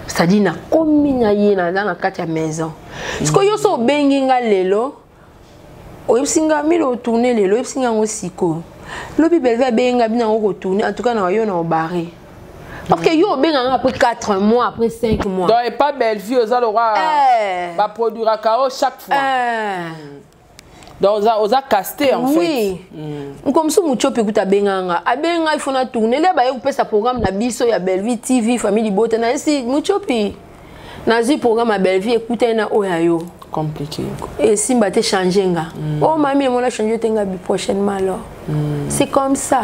C'est-à-dire nakomi na ye naza na kati ya maison. Sikoyo yo so obengi nga lelo oyebisi nga milo otourne lelo oyebisi nga yango sikoyo lobi Bellevue abengi nga bino yango kotourne en tout cas na yo na obare parce que yo obenga nga après 4 mois après 5 mois donc et pas Bellevue oza lokwa eh. baproduiraka yo chaque fois eh. Donc oza, oza casté en oui. fait. Oui. Comme ça Muchopi kuta benganga. Abenga il faut na tourner là ba yopesa programme na biso ya Bellevue TV famille Libota na si Muchopi. Nazui programme ya Bellevue ekuta na oya yo. Compliqué. Et Simba te changer nga. Oh mamie mon a changer te nga bi prochainement alors. C'est comme ça.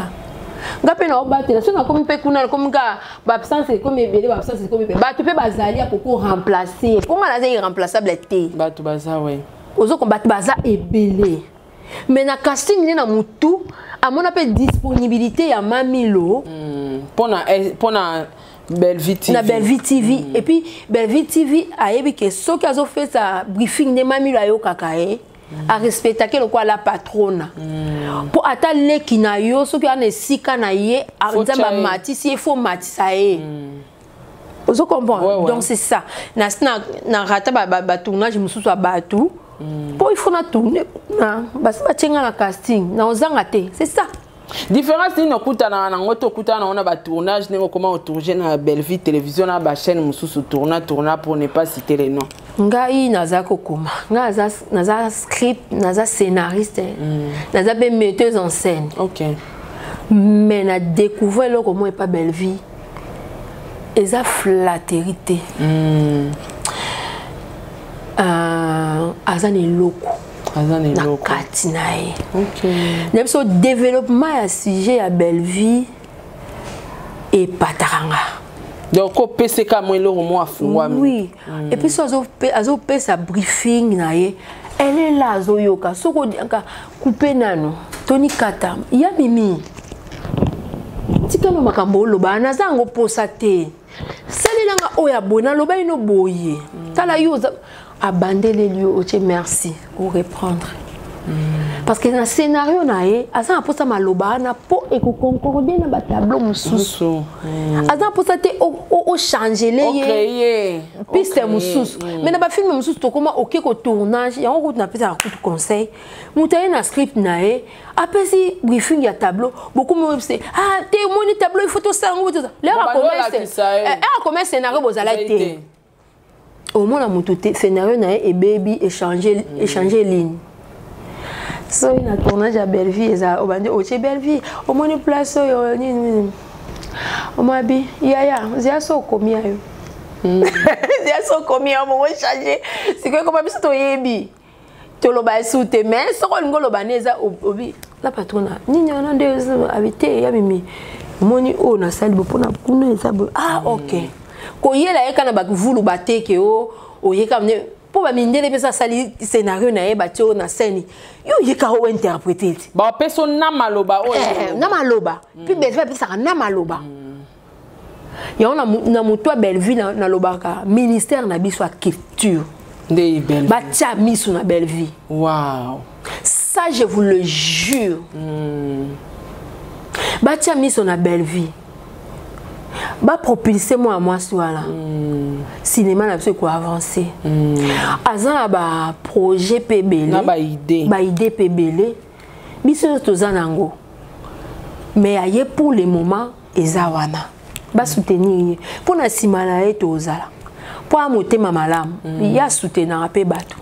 Nga pe na obatela so nakomi mpe kuna nakomi ka baabsence ekomi ebele baabsence ekomi ebele bato mpe bazali ya koko remplacer mpo nga naza irremplaçable te bato baza we ozoko bato baza ebele mais na casting nde na mutu amona mpe disponibilité ya mamilo mpona mpona Bellevue TV. Na Bellevue TV. Et puis Bellevue TV ayebi ke soki azofesa briefing nde mamilo ayokaka ye. Arespectake lokola la patrona. Mpo ata leki na yo soki ana esika na ye nzambe amatisi ye fo matisa ye. Ozo comprendre? Ouais, ouais. Donc c'est ça. Na na, na rata ba, ba, ba tournage mosusu ya bato. Mpo il faut na tourner na basi batie nga na casting na ozanga te. C'est ça. Différence nini okutanaka nango to okutana nango na batournage ndenge okoma otourge na Bellevue télévision na bachaîne mosusu tourna tourna pour ne pas citer les noms? Ngai naza kokoma, ngai naza, naza script, naza scénariste, naza mpe metteuse en scène. Mais na découvrir eloko moko epa Bellevue eza flatterie te. Aza na eloko na kati na ye. Na biso développement ya sujet ya Bellevue epataka nga. Donc opeseka mwa eloko mwa afungwami. Oui. Et puis so azopesa briefing na ye, elle est là azoyoka. Soki odiaka coupe nano toni kata ya mimi tikano makambo oloba naza yango posa te. Salelanga oyo ya boye naloba ino boye. Tala yo abandeleli yo otie merci o reprendre. Parce que na scénario na ye aza na posa maloba wana po ekoconcorde na batableau mosusu. Aza na posa te ochangele ye piste mosusu. Mais na bafilme mosusu tokoma oke ko tournage yango kutu napesaka kutu conseil moto aye na script na ye apesi briefing ya tableau bokomi oyebisa ah te omoni tableau il faut tosala yango botoza lero akome scénario bozala te omona moto te scénario na ye ebebi échanger ligne. Soki na tournage ya Bellevue eza obandi otie Bellevue omoni place oyo nini nini omabi yaya zia so okomi ya yo zia so okomi ya mongo changer sikoyo ekoma biso toyebi toloba esu te mais soki olingi oloba ne eza obi la patrona nini wana nde abi te ya mimi omoni oyo nasali bo mpona kuna eza bo ah ok koyela ye kaka na bavulu bateke o oyeka mpo bamindele mpe asali scénario na ye batie oyo na scène yo oyeka oyo interprété ti bapesa na maloba oyo na maloba puis Bellevue apesaka na maloba yango na moto ya Bellevue nalobaka ministère na biso ya culture nde Bellevue batia miso na Bellevue. Wow. Ça je vous le jure. Batia miso na Bellevue. Ba propulser moi mwasi wana. Cinéma na biso ko avancer. Aza na ba projet pe belé. Na ba idée. Ba idée pe belé. Biso toza nango. Mais aye pour le moment eza wana. Ba soutenir ye. Pour na sima na ye tozala. Po a motema malamu. Ya soutenir pe bato.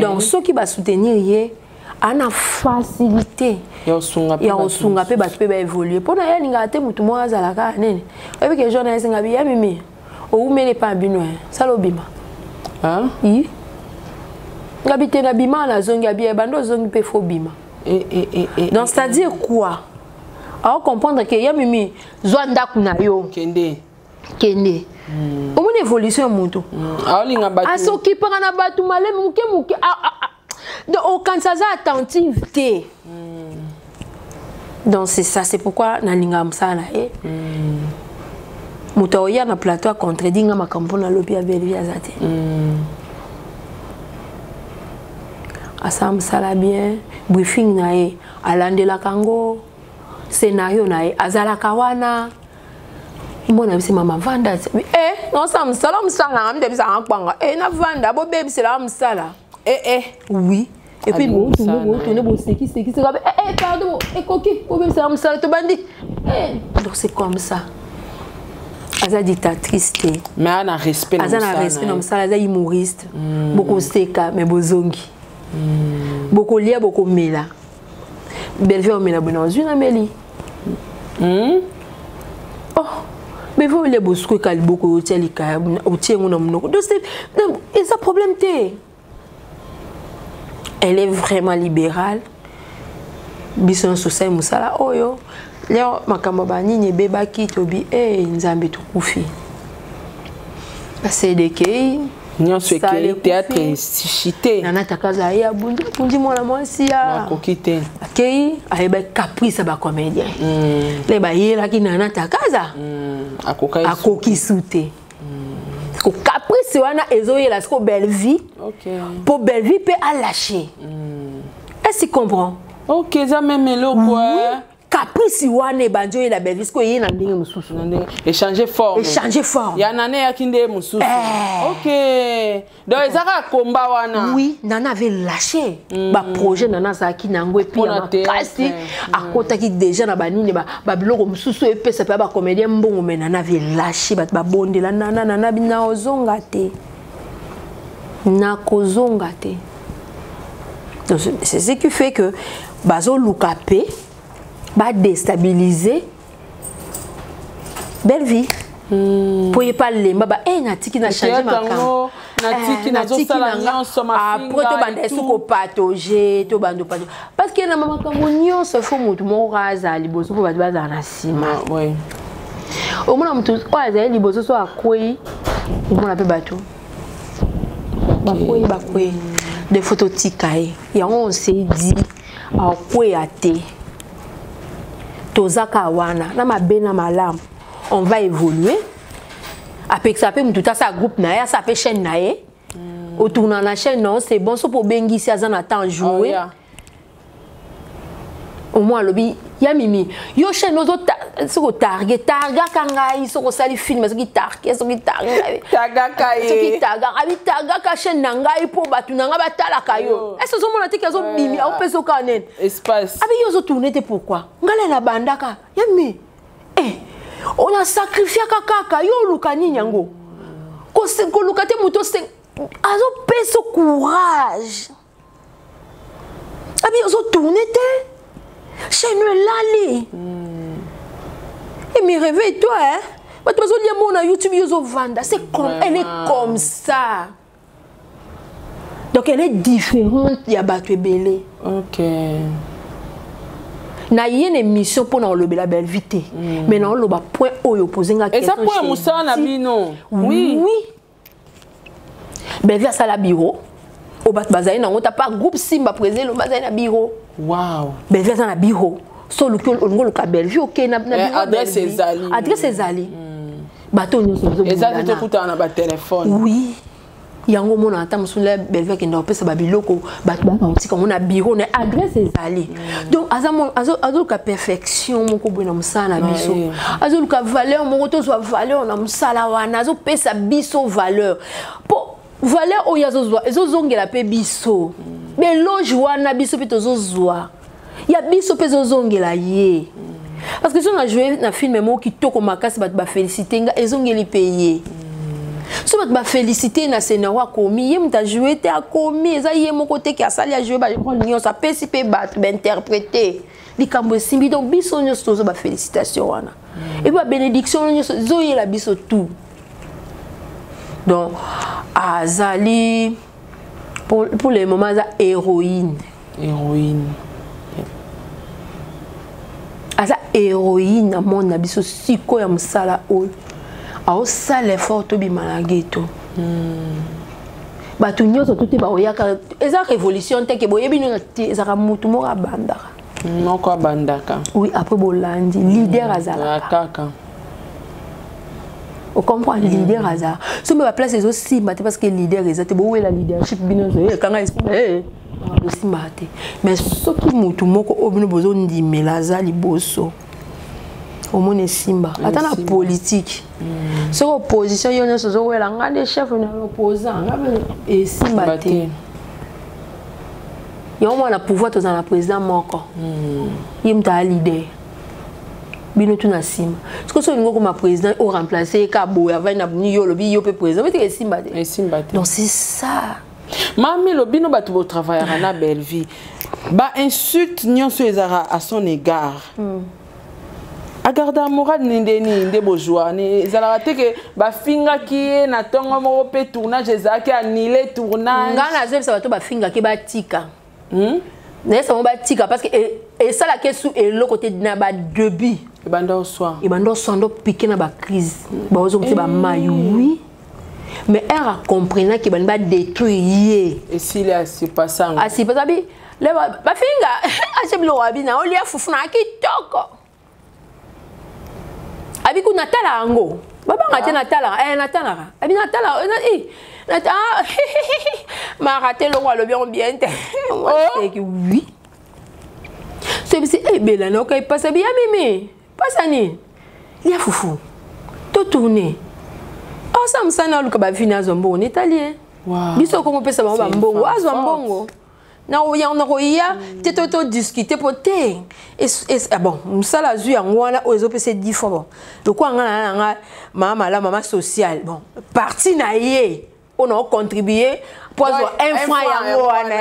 Donc ceux qui ba soutenir ye ana facilité ya osunga pe bato pe ba évoluer. Pona ya linga te mutu moko azala kaka nene. Oyebi ke jeune esenga bi ya mimi. Oumele pa bino sala obima. Hein? I. Ngabi te na bima na zongi abi bando zongi pe fo bima. Donc c'est-à-dire quoi? Alors comprendre que ya mimi zwa ndaku na yo. Kende. Kende. Omoni évolution ya moto. Aolinga bato. Asokipaka na bato malemi moke moke. Donc okanisa aza attentive te. Donc c'est ça, c'est pourquoi nalingaka mosala na ye. Moto aoya na plateau acontredit nga makambo nalobi ya Bellevue aza te. Asala mosala bien, briefing na ye alandelaka yango, scénario na ye azalaka wana. Mwana bisi mama vanda eh nosala mosala mosala nanga mitebisaka kpanga eh navanda bobebiselaka mosala. Eh eh oui. Et puis botourne bosekisekisi eh eh pardon ekoki bobebiselaka mosala tobandi. Donc c'est comme ça. Aza dictatrice te. Mais aza na respect na aza na respect na mosala, aza humoriste. Bokoseka mais bozongi. Bokolia bokomela. Bellevue omela boye na ozwi na meli. Oh, Bellevue olia bosuku eka liboko otia likaya otie yango na monoko. Donc c'est eza problème te. Elle est vraiment libérale. Biso nyonso osali mosala oyo. Leo makambo ba nini ebebaki tobi eh Nzambe tokufi. Basedekei nyonso ekei théâtre esichite. Nana Takaza ye abundi abundi mwana mwasi ya akoki te. Akei ayebaki caprice ya bacomédien. Le bayelaki Nana Takaza akoki su te. Ko caprice wana ezoyela siko Bellevue. Po Bellevue pe alâcher. Est-ce qu'il comprend? Ok, eza même eloko. Caprice wana ebandi oyela Bellevue siko eye na ndenge mosusu. Échanger forme. Échanger forme. Ya nana eyaki nde mosusu. Ok. Donc eza kaka combat wana. Oui, Nana avait lâché. Ba projet Nana azalaki na yango et puis ya makasi akotaki déjà na banini ba biloko mosusu epesa pe ba comédien mbongo mais Nana avait lâché bato babondela Nana Nana bina ozonga te. Nakozonga te. Donc c'est ce qui fait que bazoluka pe ba déstabiliser Bellevue. Po ye pa lemba ba eh natiki na changer makambo. Natiki nazosala nyonso mafinga. Après to banda esu ko patauger, to bando patauger. Parce que na makambo nyonso faut mutu moko azala liboso po bato bazala na nsima. Oui. Omona mutu oyo azali liboso so akwei, omona pe bato bakwei bakwei. Des fois totika ye. Yango on s'est dit akweya te. Tozaka wana na mabe na malamu. On va évoluer. Apekisa pe mutu asa groupe na ye, asa pe chaîne na ye. Otourna na chaîne non, c'est bon so po bengisi aza na temps jouer. Au moins lobi ya mimi yo chaîne ozo soko target targaka ngai soko sali film soki target soki target tagaka ye soki taga abi tagaka chaîne na ngai po batu na ngai batalaka yo. Est-ce que ozomona te ke azobimi aopesa oka nene espace abi yo ozotourne te pourquoi ngai na bandaka ya mi eh on a sacrifié kaka yo oluka nini yango koluka te moto azopesa courage abi ozotourne te chaîne elali. Et mais réveille-toi hein. Bato bazolia mona YouTube yo ozovanda, c'est comme elle est comme ça. Donc elle est différente ya bato ebele. Ok. Na ye na émission mpo na olobela Bellevue te. Mais na oloba point oyo opose nga question. Eza point ya mosala na bino. Oui. Oui. Bellevue asala bureau. Oyo bato bazali nango ta pa groupe Simba président bazali na bureau. Wow. Bellevue aza na bureau. So oluki olingo oluka Bellevue okei na bureau. Adresse ezali. Adresse ezali. Bato nyonso eza te tokutana na ba téléphone. Oui. Yango mona ata mosusu la Bellevue akenda kopesa ba biloko bato bakotika yango na bureau na adresse ezali. Donc azoluka perfection moko boye na mosala na biso. Azoluka valeur moko tozwa valeur na mosala wana, azopesa biso valeur. Po valeur oyo azozwa ezozongela pe biso. Beloge wana biso pe tozozwa. Ya biso pe ezozongela ye. Parce que si on a joué na film moko kitoko makasi bato ba féliciter nga ezongeli pe ye. So bato ba féliciter na scénario akomi ye moto a joué te akomi eza ye moko te ki asali a joué ba rôle nyonso apesi pe bato ba interpréter likambo esimbi. Donc biso nyonso tozo ba félicitation wana. Et ba bénédiction nyonso ezoyela biso tout. Donc azali pour le moment aza héroïne. Héroïne. Aza héroïne na monde na biso siko ya mosala oyo. Aosala effort tobima na ghetto. Bato nyonso to te baoyaka, eza révolution te ke boyebi nino te, ezalaka motu moko abandaka. Moko abandaka. Oui, après bolandi leader azalaka. Kaka. Ocomprendre, leader aza. So mpe baplace ezosimba te parce que leader eza te, bowela leadership bino nyonso ekanga esimba, bosimbaka te. Mais soki motu moko oyo bino bozondimela aza liboso, omona esimba. Ata na politique, soki opposition yo nyonso ozowela nga nde chef na opposant nga, esimba te. Yango mwana pouvoir, tozala na président moko, ye moto aya leader, bino tu na nsima. Soki so olingi okoma président, oremplace ye ka boye, avandi na buni, yo olobi yo mpe président, beteke esimba te. Esimba te. Donc c'est ça. Mamilo, bino bato botravaillaka na Bellevie, bainsulte nyonso ezalaka à son égard, agarda moral ni nde nini nde bozwa ni ezalaka te ke bafingaki ye na ntongo moko mpe tournage ezalaki annulé tournage? Ngai nazoyebisa bato bafingaki batika. Nayebisa bango batika parce que esalaki esu eloko te na badébut. Ebanda oswa. Ebanda oswa, ndo pike na bacrise, baozongisa bamai. Oui, mais ere acomprenaki bani badétruire ye. Esili, asipasa. Asipasa bi le bafinga atie biloko abi na olia fufu na kitoko, abi kuna natala yango, babanga te, natalaka, natalaka, abi natalaka, mara te, eloko alobi yango bien te. Oui, so ebisi ebela na oka epasa bi ya mimi pasa nini, lia fufu to tourne osa mosani, aluka bavini, azwa mbongo netali ye. Biso okongo opesa bango bambongo, azwa mbongo nakoya te, to todiscute mpo te. Bon, mosala azwi yango wana oyo ezopesa 10 fois. Bon, lokola nga na nanga mama malamu, mama sociale, bon, parti na ye oyo na ocontribue mpo azwa un franc, yango wana.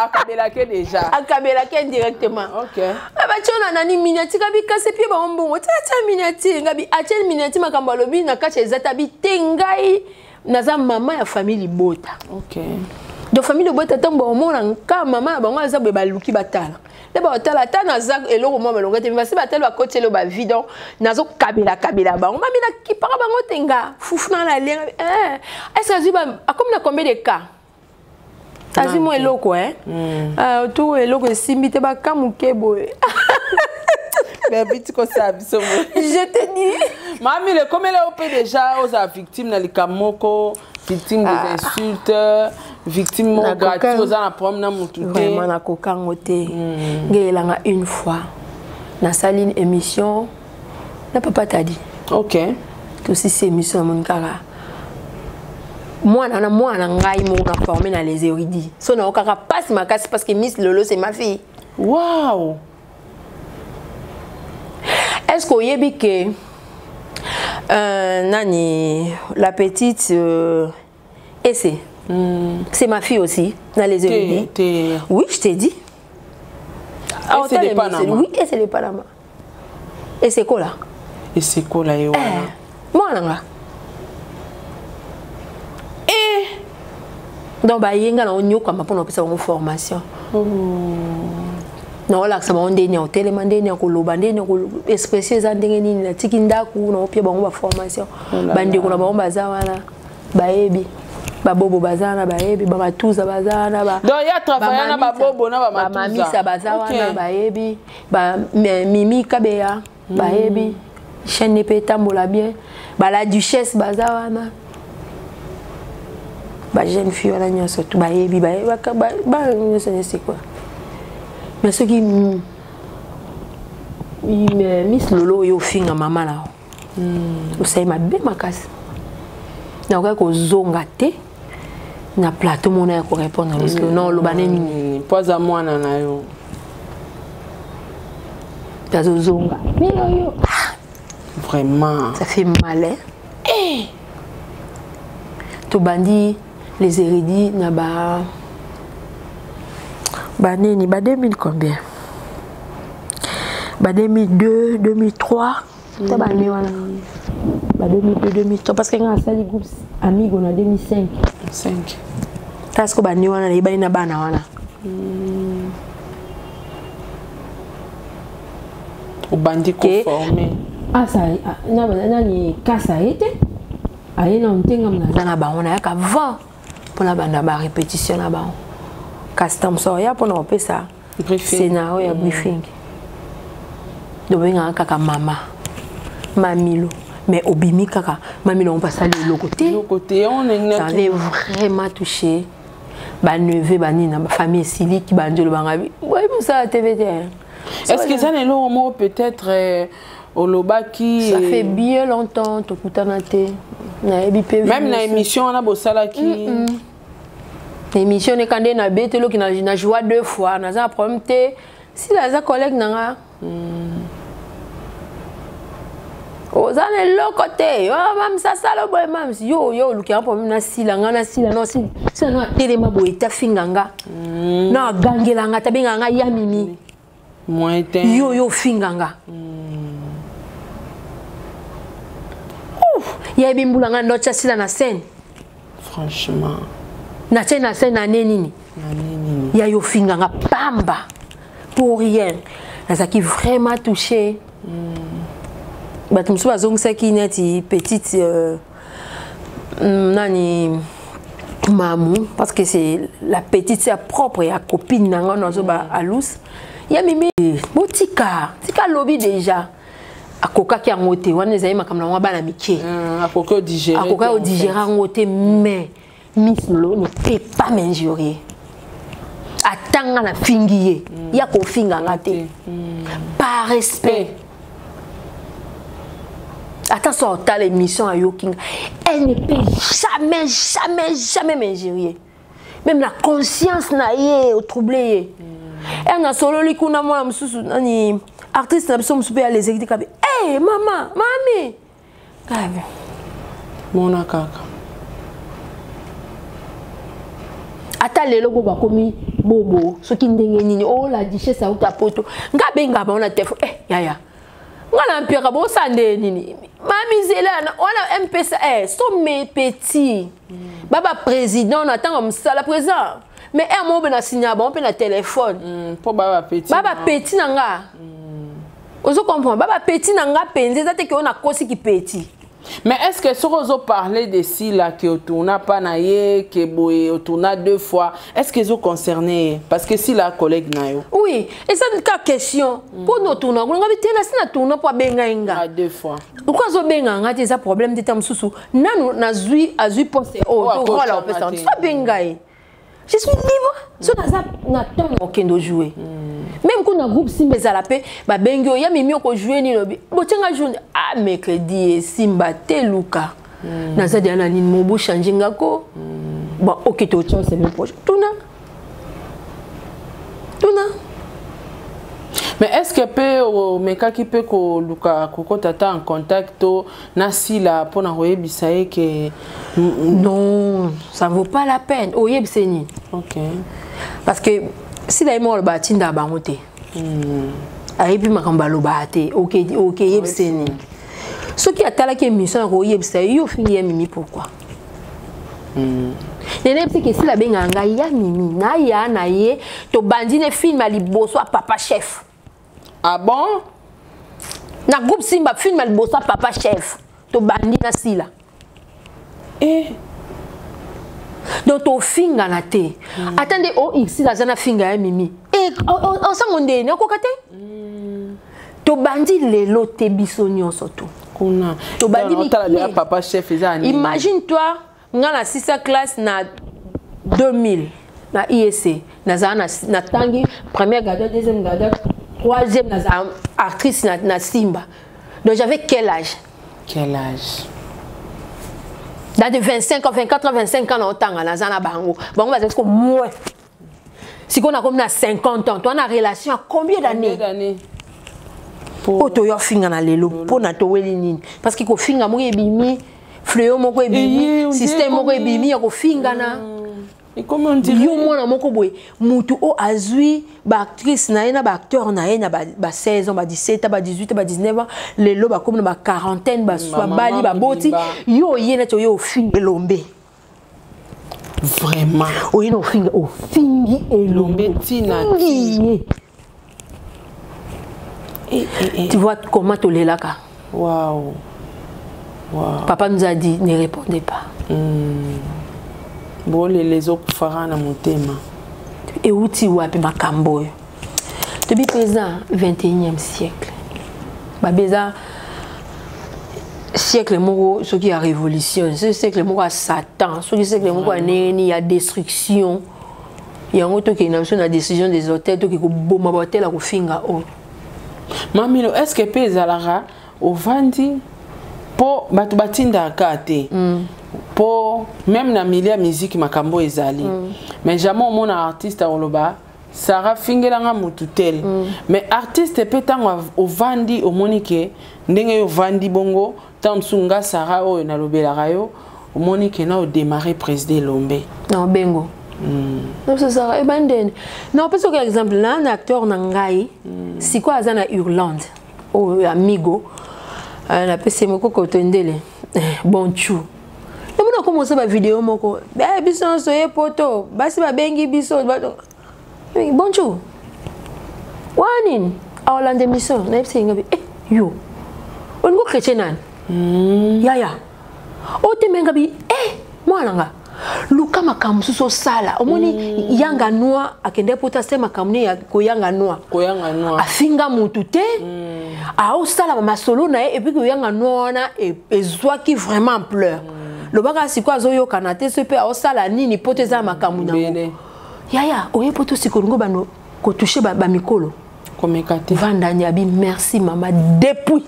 Akabelaki déjà. Akabelaki indirectement. Batie na nani miniature, kabi kasi pie bango mbongo, tia tia miniature, ngabi atie miniature, makambo alobi na kati eza tabi te. Ngai naza mama ya famille libota. Donc famille libota, ntango baomona nka mama na bango aza boye, baluki batala nde baotala ata naza eloko mwa malonga te, basi batali, bakoti elo bavi. Donc nazokabelakabela bango, mami nakipaka bango te, nga fufu na nalenga. Est ce azwi, akomi na combien de cas, azwi mwa eloko to eloko esimbi te, baka moke boye. Beti kosala biso. Je te dis. Mami, le komela yo mpe déjà ozala victime na likambo moko, victime des insultes, victime moko gratuit, oza na problème na motu te? Vraiment, nakokango te. Ngeyelanga une fois nasali une émission na papa Tadi. Tosisi émission, namoni kaka mwana na mwana ngai moko na formé na Les Érudits, so nao kaka pasi makasi parce que Miss Lolo, c'est ma fille. Est-ce qu'oyebi ke nani, la petite Esse, c'est ma fille aussi dans Les Érudits? Oui, je t'ai dit. Ah, c'est de Panama. Oui, et c'est de Panama. Et c'est quoi là? Et c'est quoi là? Eh, mwana nga. Donc bayenga na onyokama mpona kopesa bango formation. Naolakisa bango ndeni ya kotelema, ndeni ya koloba, ndeni ya expression eza ndenge nini. Natiki ndako, naopia bango baformation. Bandeko na bango baza wana, bayebi, babobo baza wana, bayebi, bamatuza baza wana. Bamamisa baza wana, bayebi, mimi kabeya bayebi, chaîne mpe etambola bien, bala duchesse baza wana, bajeune fille wana nyonso tu bayebi, bana nyonso nyonso quoi. Mais soki Miss Lolo oyo ofinga mama na yo, osali mabe makasi. Nakoki kozonga te na plateau mona ya korépondre parce que non, oloba ne nini? Mpo aza mwana na yo. Azozonga oyo. Vraiment. Ça fait mal, hein? Eh! Tobandi Les Érudits na ba banini, ba 2000 combien, ba 2002, 2003, ta bane wana ba 2002, 2003, parce que nga asali groupe Amigo na 2005. 5. Ta siko bane wana nayebani na bana wana. Obandi koforme. Asa nani kasa ye te aye na ntenga naza na bango nayaka vent mpona banda ba répétition na bango kasi ntango mosusu oya mpona kopesa scénario ya briefing. Tobengaka kaka mama Mamilo, mais obimi kaka Mamilo, on pasali eloko te. Ça avait vraiment touché baneveu, banini na bafamille esiliki banzolo banga boyebi mosala TV te. Est ce que eza na eloko moko peut-être olobaki? Ça fait bien longtemps tokutana te, nayebi mpe. Même na émission wana bosalaki? Émission neka nde nabeteloki na joua deux fois, naza na problème te. Sila aza collègue na nga. Oza na eloko te. Oh, Mamsi asala boye. Mamsi, yo yo oluki yango problème na Sila. Nga na Sila no Sila no atelema boye te, afinga nga no agangela nga te, abenga nga ya Mimi. Moyen te. Yo yo ofinga nga. Yayebi mbula nga ndo atya Sila na scène. Franchement. Natie na scène ane nini ya yo ofinga nga pamba pour rien. Nazalaki vraiment touché. Bato mosusu bazongisaki neti petite nani Mamu, parce que c'est la petite sœur propre ya copine na nga nazoba Alus ya Mimi. Botika tika lobi déjà akokaki yango te. Wana ezali makambo na ngo bana mike. Akoki odigérer. Akokaki odigérer yango te, mais Miss Lolo ne peut pas m'injurier. Atanga na fingi ye, ya kofinga nga te, par respect. Ata so otala émission ayoki nga, elle ne peut jamais, jamais, jamais m'injurier. Même la conscience na ye otrouble ye. E nasololi kuna mwana mosusu nani artiste na biso mosusu mpe alezeki te kabi e mama mami kabi. Mona kaka. Ata lelo bo bakomi bobo soki ndenge nini o la duchesse auta poto, nga benga bango na telefone: "Eh yaya, nga na mpiaka bosala nde nini?" Mami zela wana mpesa so mes petits baba président na ntango mosala président, mais un moko mpe na sinya bango mpe na telefone. Mpo baba petit. Baba petit na nga, ozo comprendre, baba petit na nga mpenza eza te ke oyo nakosiki petit. Mais est ce que soki ozoparler de Sila ke otourna pa na ye, ke boye otourna deux fois, est ce que ezoconcerne ye? Parce que Sila collègue na yo. Oui, eza ka question mpo na otourna kuna ngabi te, nasi na tourna mpo abengai nga. Ah, deux fois. Pourquoi azobenga nga te? Eza problème te. Ta mosusu nanu nazwi azwi poste oyo to rôle opesa so abenga ye, je suis libre. So naza na temps okende ojouer, même kuna groupe Simba ezala mpe babengi oyo ya Mimi, okojouer nini? Obi botianga jour ah mercredi esimba te, luka naza deya na nini mo bochange nga ko. Bon, ok, totia semaine prochaine, tuna tuna. Mais est ce que mpe omekaki mpe koluka kokota ta en contact to na Sila mpona koyebisa ye ke? Non, ça ne vaut pas la peine. Oyebisa nini? Parce que Sila ye moko aloba atindaka bango te, ayebi makambo alobaka te. Ok, yebisa nini? Soki atalaki émission ya koyebisa ye: "Yo ofingi ya Mimi, pourquoi?" Nene yebisi ke Sila abengaka ngai ya Mimi na ya na ye, tobandi ne film ya liboso ya Papa Chef. Ah bon? Na groupe Simba, film ya liboso ya Papa Chef, tobandi na Sila. Donc tofingana te. Ata nde o Sila aza na finga ya Mimi osango ndeni akoka te. Tobandi lelo te, biso nyonso to Kuna tobandi. Otala deya Papa Chef eza nini? Imagine toi, nga na sisa classe na 2000 na IEC, nazala natangi première grade, deuxième grade, troisième, nazala actrice na Simba. Donc j'avais quel âge? Quel âge? Dans de 25 ans, 24 ans, 25 ans, na otanga, naza na bango, bango bazali siko moins. Sikoyo nakomi na 50 ans, toa na relation ya combien d'années? D'années? Oyo toyo afinga na lelo mpo na toweli nini? Parce que kofinga moko ebimi, fléau moko ebimi, système moko ebimi ya kofingana. Yo mwana moko boye, mutu oyo azwi baactrice na ye na baacteur na ye na ba 16 ans, ba 17 ans, ba 18 ans, ba 19 ans, lelo bakomi na ba quarantaine, babali, baboti. Yo oye neti oye ofinga elombe. Vraiment. Oye na ofinga, ofingi elombe. Ntina. Ye, tu vois comment tolelaka. Wow. Wow. Papa nous a dit ne répondez pas. Bolela ezokufaka na motema. Euti wapi makambo oyo? Tobi président 21e siècle. Babeza siècle moko soki ya révolution, soki siècle moko ya Satan, soki siècle moko ya nini ya destruction. Yango tokende na biso na décision des hôtels, toke koboma ba hôtel ya kofinga oyo. Mamilo, est-ce que pe ezalaka ovandi po bato batindaka te? Po même na milieu ya musique makambo ezali. Mais jamais omona artiste akoloba Sarah fingelanga mutu tel. Mais artiste pe tango ovandi omoni ke ndenge yo ovandi bongo tango mosusu nga Sarah oyo nalobelaka yo omoni ke na odémarrer président Elombe. Na obengo. Non, c'est ça. Eh ben, den. Non, parce que exemple, là, un acteur na ngai, siko aza na Irlande, oh amigo, na pese moko kotendele. Bonchou. Namona commencer ba vidéo moko. Eh biso nso ye poto, basi ba bengi biso. Bonjour. Wanin, awalande mission, na yebisi ngabi eh yo. Olingo chrétien nani? Yaya. Otemenga bi eh mwana nga. Luka makambo mosusu osala. Omoni yanga noa akende poto ase makambo ne ya koyanga noa. Koyanga noa. Afinga mutu te. Aosala ba masolo na ye et puis koyanga noa wana ezwaki vraiment ampleur. Lobaka sikoyo azoyokana te so pe aosala nini poto eza makambo na ngo. Yaya, oye poto sikoyo bano ko toucher ba mikolo. Komeka te. Vanda nyabi merci mama depuis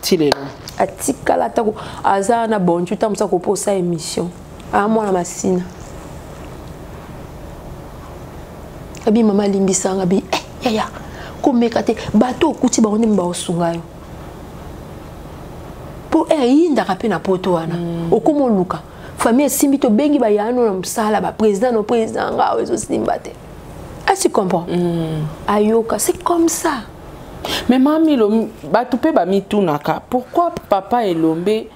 tilelo. Atikala tako aza na bonju tamusa ko posa émission. A mwana masina. Abi mama limbisanga bi eh yaya komeka te bato okuti bango nde baosunga yo. Po eh yindaka pe na poto wana. Okomo luka. Famille simbi to bengi ba yano na musala ba président no président nga ozo simba te. Est-ce que tu comprends? Ayoka, c'est comme ça. Mais mami lo bato pe ba mitunaka pourquoi papa Elombe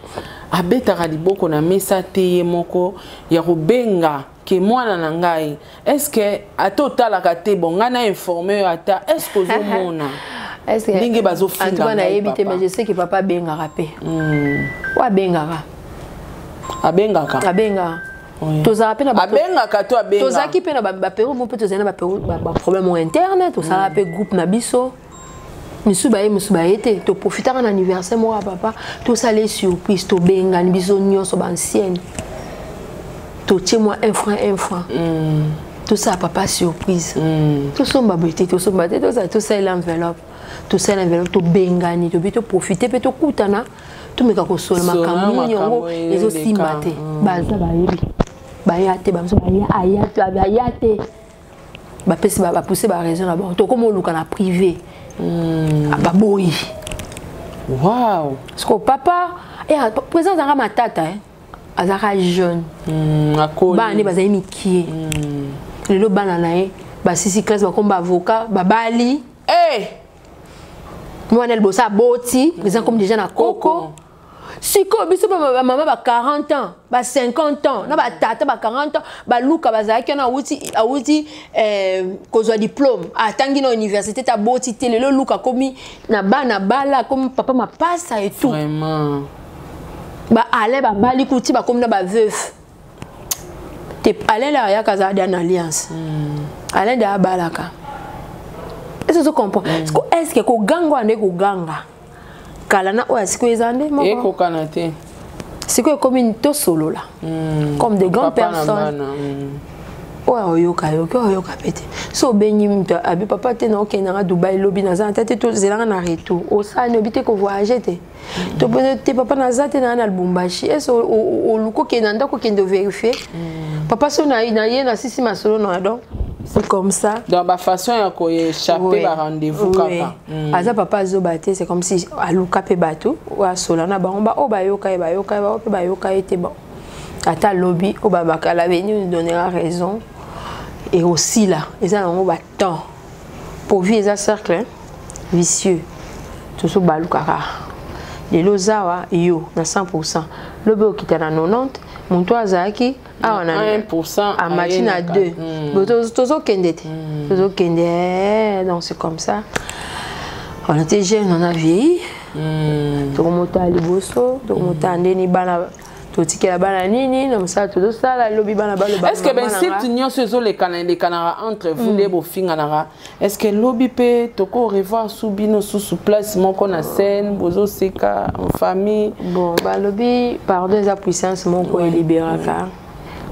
abetaka liboko na mesa te ye moko ya kobenga ke mwana na ngai? Est-ce que ata otalaka te bon ngai na informé yo ata est-ce que ozomona? Est-ce que ndenge bazofinga En tout cas, ngai, nayebi te, papa. mais je sais que papa abengaka pe. Oyo abengaka. Abengaka. Abengaka. Oui. Tozalaka pe na bato- Abengaka to abenga. Tozalaki pe na ba période moko pe tozali na ba période, ba problème moko interne, tosalaka pe groupe na biso. Misu baye, misu baye te. Toprofitaka na anniversaire moko ya papa, tosala ye surprise, tobengani biso nyonso ba ancienne. Totie mwa 1 franc, 1 franc. Tosala papa surprise. Tosomba boye te, tosomba te, tosala, tosalela enveloppe. Tosala enveloppe, tobengani, tobi toprofite pe tokutana. Tomeka kosola Sola makambo nini yango makambo ezosimba eleka. te. Baza bayebi. Baya te, bamosusu baya, aya te, baya te. Bapesi ba, bapousse ba raison na bango. Tokoma oluka na privé. Ah, baboyi. Wow. Parce que papa, eh, président azalaka matata, hein. Azalaka jeune. Akoli. Bana ne bazali mikie. Lelo bana na ye, basisi classe, bakomba avocat, babali. Eh! Mwana liboso aboti, président comme déjà na koko. Sikoyo biso ba mama ba 40 ans, ba 50 ans, na ba tata ba 40 ans, ba luka bazalaki na awuti kozwa diplôme, atangi na université ta boti te, lelo luka komi na bana bala komi papa mapasa et tout. Vraiment. Ba ale ba bali kuti ba komi na ba veuf. Te ale la ya kaza da na alliance. Ale da balaka. Est-ce que tu comprends? Est-ce que, est-ce que ko ganga ande ko ganga? Kala na oyo sikoyo eza nde moko. Ekokana te. Sikoyo ekomi to solola. Comme de grandes Papa na personnes. bana, Oyo oyoka yoki, oyo oyoka pe te. So obengi moto, abi papa te na okende nga Dubai lobi naza na te, to zelanga na retour. Osani obi te ko voyager te. To pose te papa naza te na na Lubumbashi. Est-ce oluko okende na ndako okende vérifier? Papa so na na ye na sisi masolo na donc. C'est comme ça. Donc, ba façon ya ko échapper ba rendez-vous kaka. Aza papa azoba te, c'est comme si aluka pe bato, ou asola na bango, ba, oh, ba yoka ye, ba yoka ye, ba, oh, pe ba yoka ye te, bon. Ata lobi, oh, ba, ba, l'avenir nous donnera raison. Et aussi là, eza nango ba temps. Pour vie eza cercle, hein, vicieux. Tozo balukaka. Lelo zawa yo na 100%. Lobi okita na 90, moto azalaki awa na 1% amati na aye na 2. ka. Bo, tozo kende te. Tozo kende, eh, donc c'est comme ça. On était jeune, on a vieilli. Tokomotala liboso, tokomotala ndeni bana totikela bana nini na mosala tozosala lobi, bana baloba. Est ce que bainsulte nyonso ezolekana elekanaka entre vous nde bofinganaka? Est ce que lobi mpe toko revoir su bino susu place moko na scène, bozoseka en famille? Bon, balobi pardon eza puissance moko eliberaka.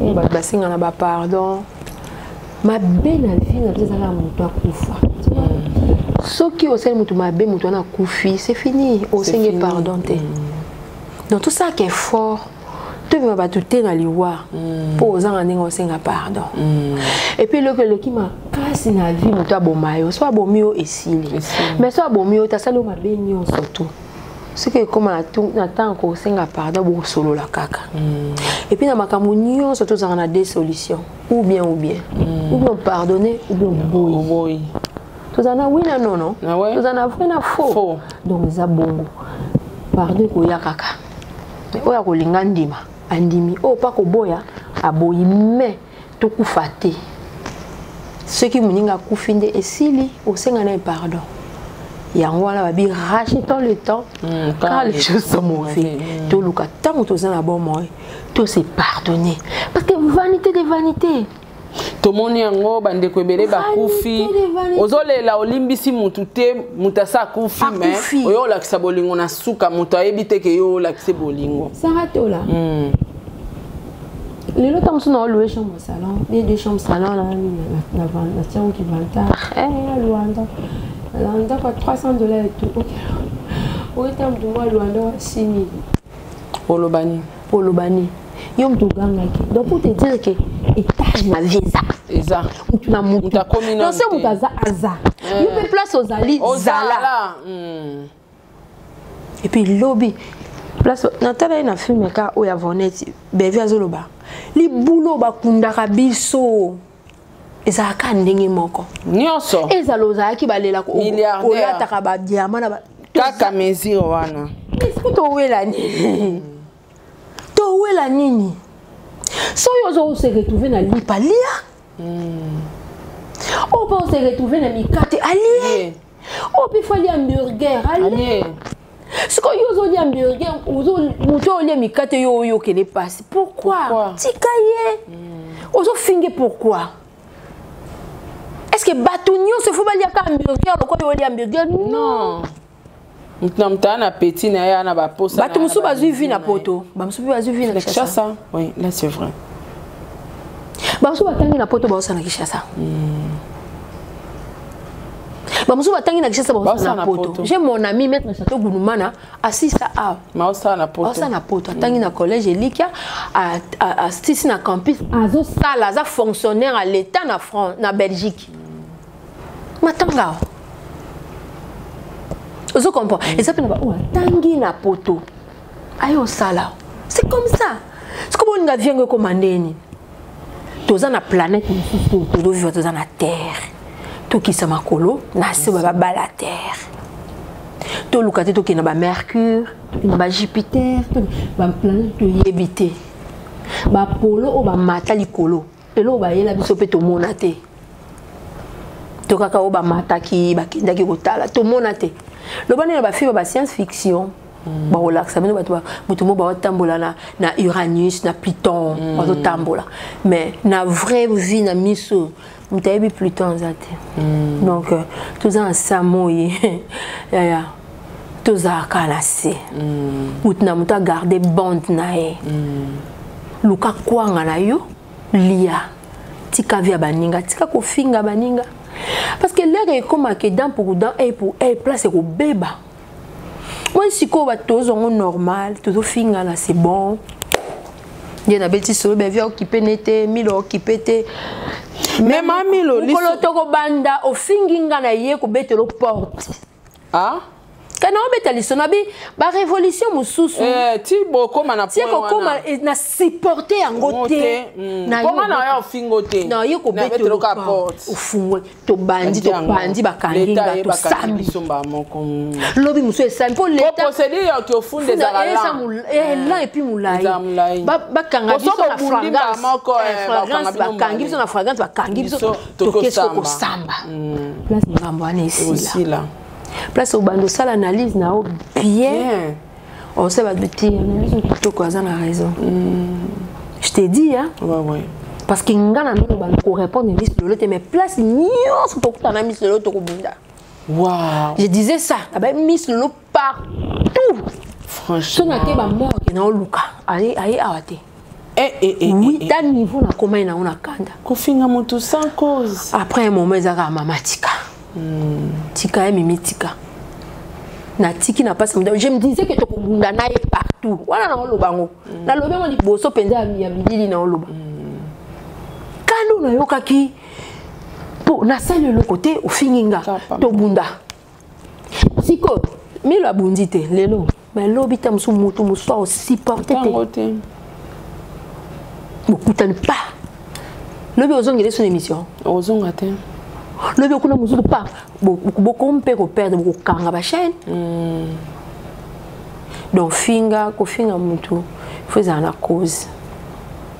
Bato basengana bapardon. Mabe na vie na biso ezalaka moto akufa. Soki osali moto mabe, moto wana akufi, c'est fini, osenge pardon te. Donc tosalaka effort tobima bato te na liwa mpo ozanga ndenge osenga pardon. Et puis eloko eleki makasi na vie, moto aboma yo, so abomi yo, esili. Mais so abomi yo te, asali yo mabe nyonso tu, soki ekóma na ntango kosenga pardon, bokosolola kaka. Et puis na makambo nyonso tozalaka na deux solutions: ou bien ou bien, ou bien pardonner, ou bien oboyi. Tozala na oui na non, non, tozala na vrai na faux. Donc eza bongo, pardon ekoya kaka. Oyo akolinga ndima andimi, oyo mpa koboya aboyi. Mais tokufa te. Soki moninga akufi nde esili, osenga na ye pardon. Yango wana babi rachetons le temps car les choses sont mauvais. Toluka ntango toza na bomoi tose pardonner, parce que vanité de vanité. Tomoni yango, bandeko ebele bakufi, ozolela, olimbisi mutu te, mutu asa akufi, mais oyo olakisa bolingo na suka, moto ayebi te ke yo olakisi bolingo. Sara Tola, lelo ntango mosusu na oloue chambre salon, bien deux chambre salon na tiangoki vantard ya Luanda, na ndako ya 300 $ et tout. Oyeta motu mwa Luanda wa 6000. Oloba nini? Oloba nini? Yo moto ogangaki. Donc pour te dire que étage na vie eza eza mutu na mutu. Donc se moto aza, aza yo mpe place ozali, zala. Et puis lobi place natala ye na film ka oyo ya Vonete Bevi azoloba libulu bakundaka biso ezalaka ndenge moko. Nyonso. Ezala ozalaki balelaka, olataka badiamant na kaka mesure wana. Eske towela nini? Towela nini? Soki ozo se retrouve na lipa, lia. Oyo mpe ose retrouve na mikate, alie. Oyo mpe faut alia hamburger, alie. Sikoyo yo ozolia hamburger, moto oyo olia mikate, yo oyokele mpasi pourquoi? Tika ye. Ozofinge pourquoi? Est ce que bato nyonso faut baliaka hamburger lokola yo olia hamburger? Non. Moto na moto aa na petit na ye, aa na baposa. Bato mosusu bazwi vie na poto, bamosusu mpe bazwi vie na Kinshasa. Oui, là c'est vrai. Bamosusu batangi na poto, baosala na Kinshasa. Bamosusu batangi na Kinshasa, baosala na poto. J'ai mon ami maître Chateau Gunumana, asisa awa. Maosala na poto. Aosala na poto. Atangi na collège Elikia, asisi na campus, azosala, aza fonctionnaire à l'État na France, na Belgique. Matanga awa, ozo comprendre? Eza mpe na baoyo atangi na poto, aye osala. C'est comme ça. Siko bolinga vie yango ekoma ndeni? Toza na planète mosusu, tozovivre, toza na terre. Tokisa makolo na se, babala terre. Toluka te tokende na bamercure, tokende na bajupiter, baplanète toyebi te, bapolo oyo bamata likolo. Eloko bayela biso mpe tomona te. To kaka oyo bamataki, bakendaki kotala, tomona te. Loba nde na bafilme ba science fiction, bakolakisa bino bato, moto mo baotambola na Uranus, na Pluton, bazotambola. Mais na vraie vie, na miso, moto ayebi Pluton aza te. Donc toza na sa moi yaya, tozalaka na se. Moto na moto agarde bande na ye. Luka kwanga na yo, lia, tika vie ya baninga, tika kofinga baninga, parce que l'heure ekomaka dent pour dent, œil pour œil, place ekobeba. Oyo sikoyo bato tozwango normal, tozofingana, c'est bon. Nde nabeti solo, bevi aokipe ne te, Milo aokipe te. Mais mamilo. Mokolo tokobanda ofingi nga na ye kobetela porte. Ah. Kana obeta lisono abi barévolution mosusu. Eh, ti bokóma na ti kokóma na supporte yango te. Koma na yo ofingo te. Na ye kobetela porte. Ofungwe, tobandi, topandi, bakangi nga, tosambi. Lobi mosusu esami mpo procédure ya ofunda ezala lent et puis molai. Bakanga biso na fragrance, bakangi biso na fragrance, bakangi biso, tokesi kosamba place, makambo wana esila. Place obanda osala analyse na yo bien, osala te analyse kitoko, aza na raison. Je te dis, hein. Ouais. Parce que nga na ndolo banda korépondre Miss Lolo te, mais place nyonso tokutana Miss Lolo, tokobunda. Je disais ça abai Miss Lolo partout. Franchement. So nake bamorke na oluka aye aye awa te. Eh, eh, eh, oui, eh, ta niveau nakomai nango na kanda. Kofinga moto sans cause. Après un moment, ezalaka mama tika, tika ye mimi, tika. Natiki na mpasi. Je me disais que tokobunda na ye partout wana. Na oloba yango, nalobi yango liboso mpenza ya bilili na oloba kando nayokaki mpo nasali eloko te, ofingi nga, tobunda. Sikoyo Milo abundi te lelo, mais lobi ta mosusu motu mosusu aosupporte te, bokutani pa lobi, ozongela eso na émission. Ozonga te. Lobi okuna mosusu pa, bokomi mpe koperdre, bokokanga bachaîne. Donc finga, kofinga motu, faut ezala na cause.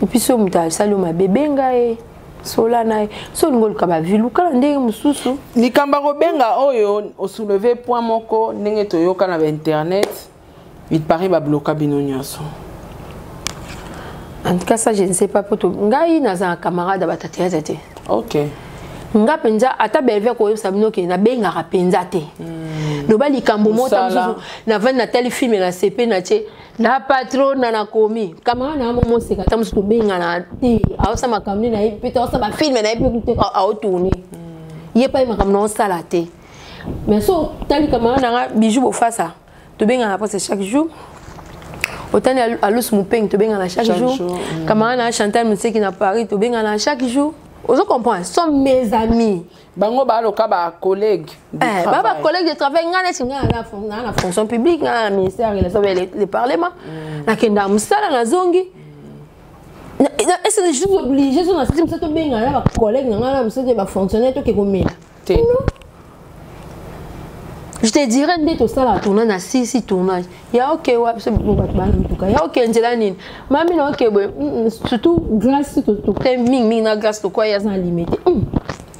Et puis soki moto asali yo mabe, benga ye, sola na ye. So olingi oluka bavi, luka na ndenge mosusu. Likambo ya kobenga oyo, osoulever point moko. Ndenge toyoka na bainternet, il paraît babloka bino nyonso. En tout cas, ça je ne sais pas. Po ngai naza na camarade ya bato ya théâtre te. Nga mpenza, ata Belve koyebisa bino ke nabengaka mpenza te. Loba likambo moko mosusu, navandi, natali film na sepe, na tie na patron na nakomi camarade na mo moseka. Ata mosusu tobengana te, aosala makambo nini nayebi mpe te, aosala bafilm nayebi mpe te, aotourne ye pa ye makambo na osala te. Mais so otali camarade nanga Bijou Bofasa, tobengana presque chaque jour. Otani Alusu Mopeng, tobengana chaque jour. Camarade na Chantal Moseki na Paris, tobengana chaque jour. Ozo comprendre, sont mes amis. Bango baloka bacollègue. Eh, ba bacollègue de travail. Nga neti nga na fonction publique, nga na ministère relation avec le parlement, nakendaka mosala, nazongi. Est ce que je suis obligé so nasisi mosala, tobengana na bacollègue na nga na mosala, bafonctionnaire, toke komela? Non, je te dirais, nde tosala tournage na sisi tournage ya oke wa biso bato bana mituka ya oke nzela nini mami na oke boye, surtout Grâce, tote mingimingi na Grâce, tokwa ye aza na limité.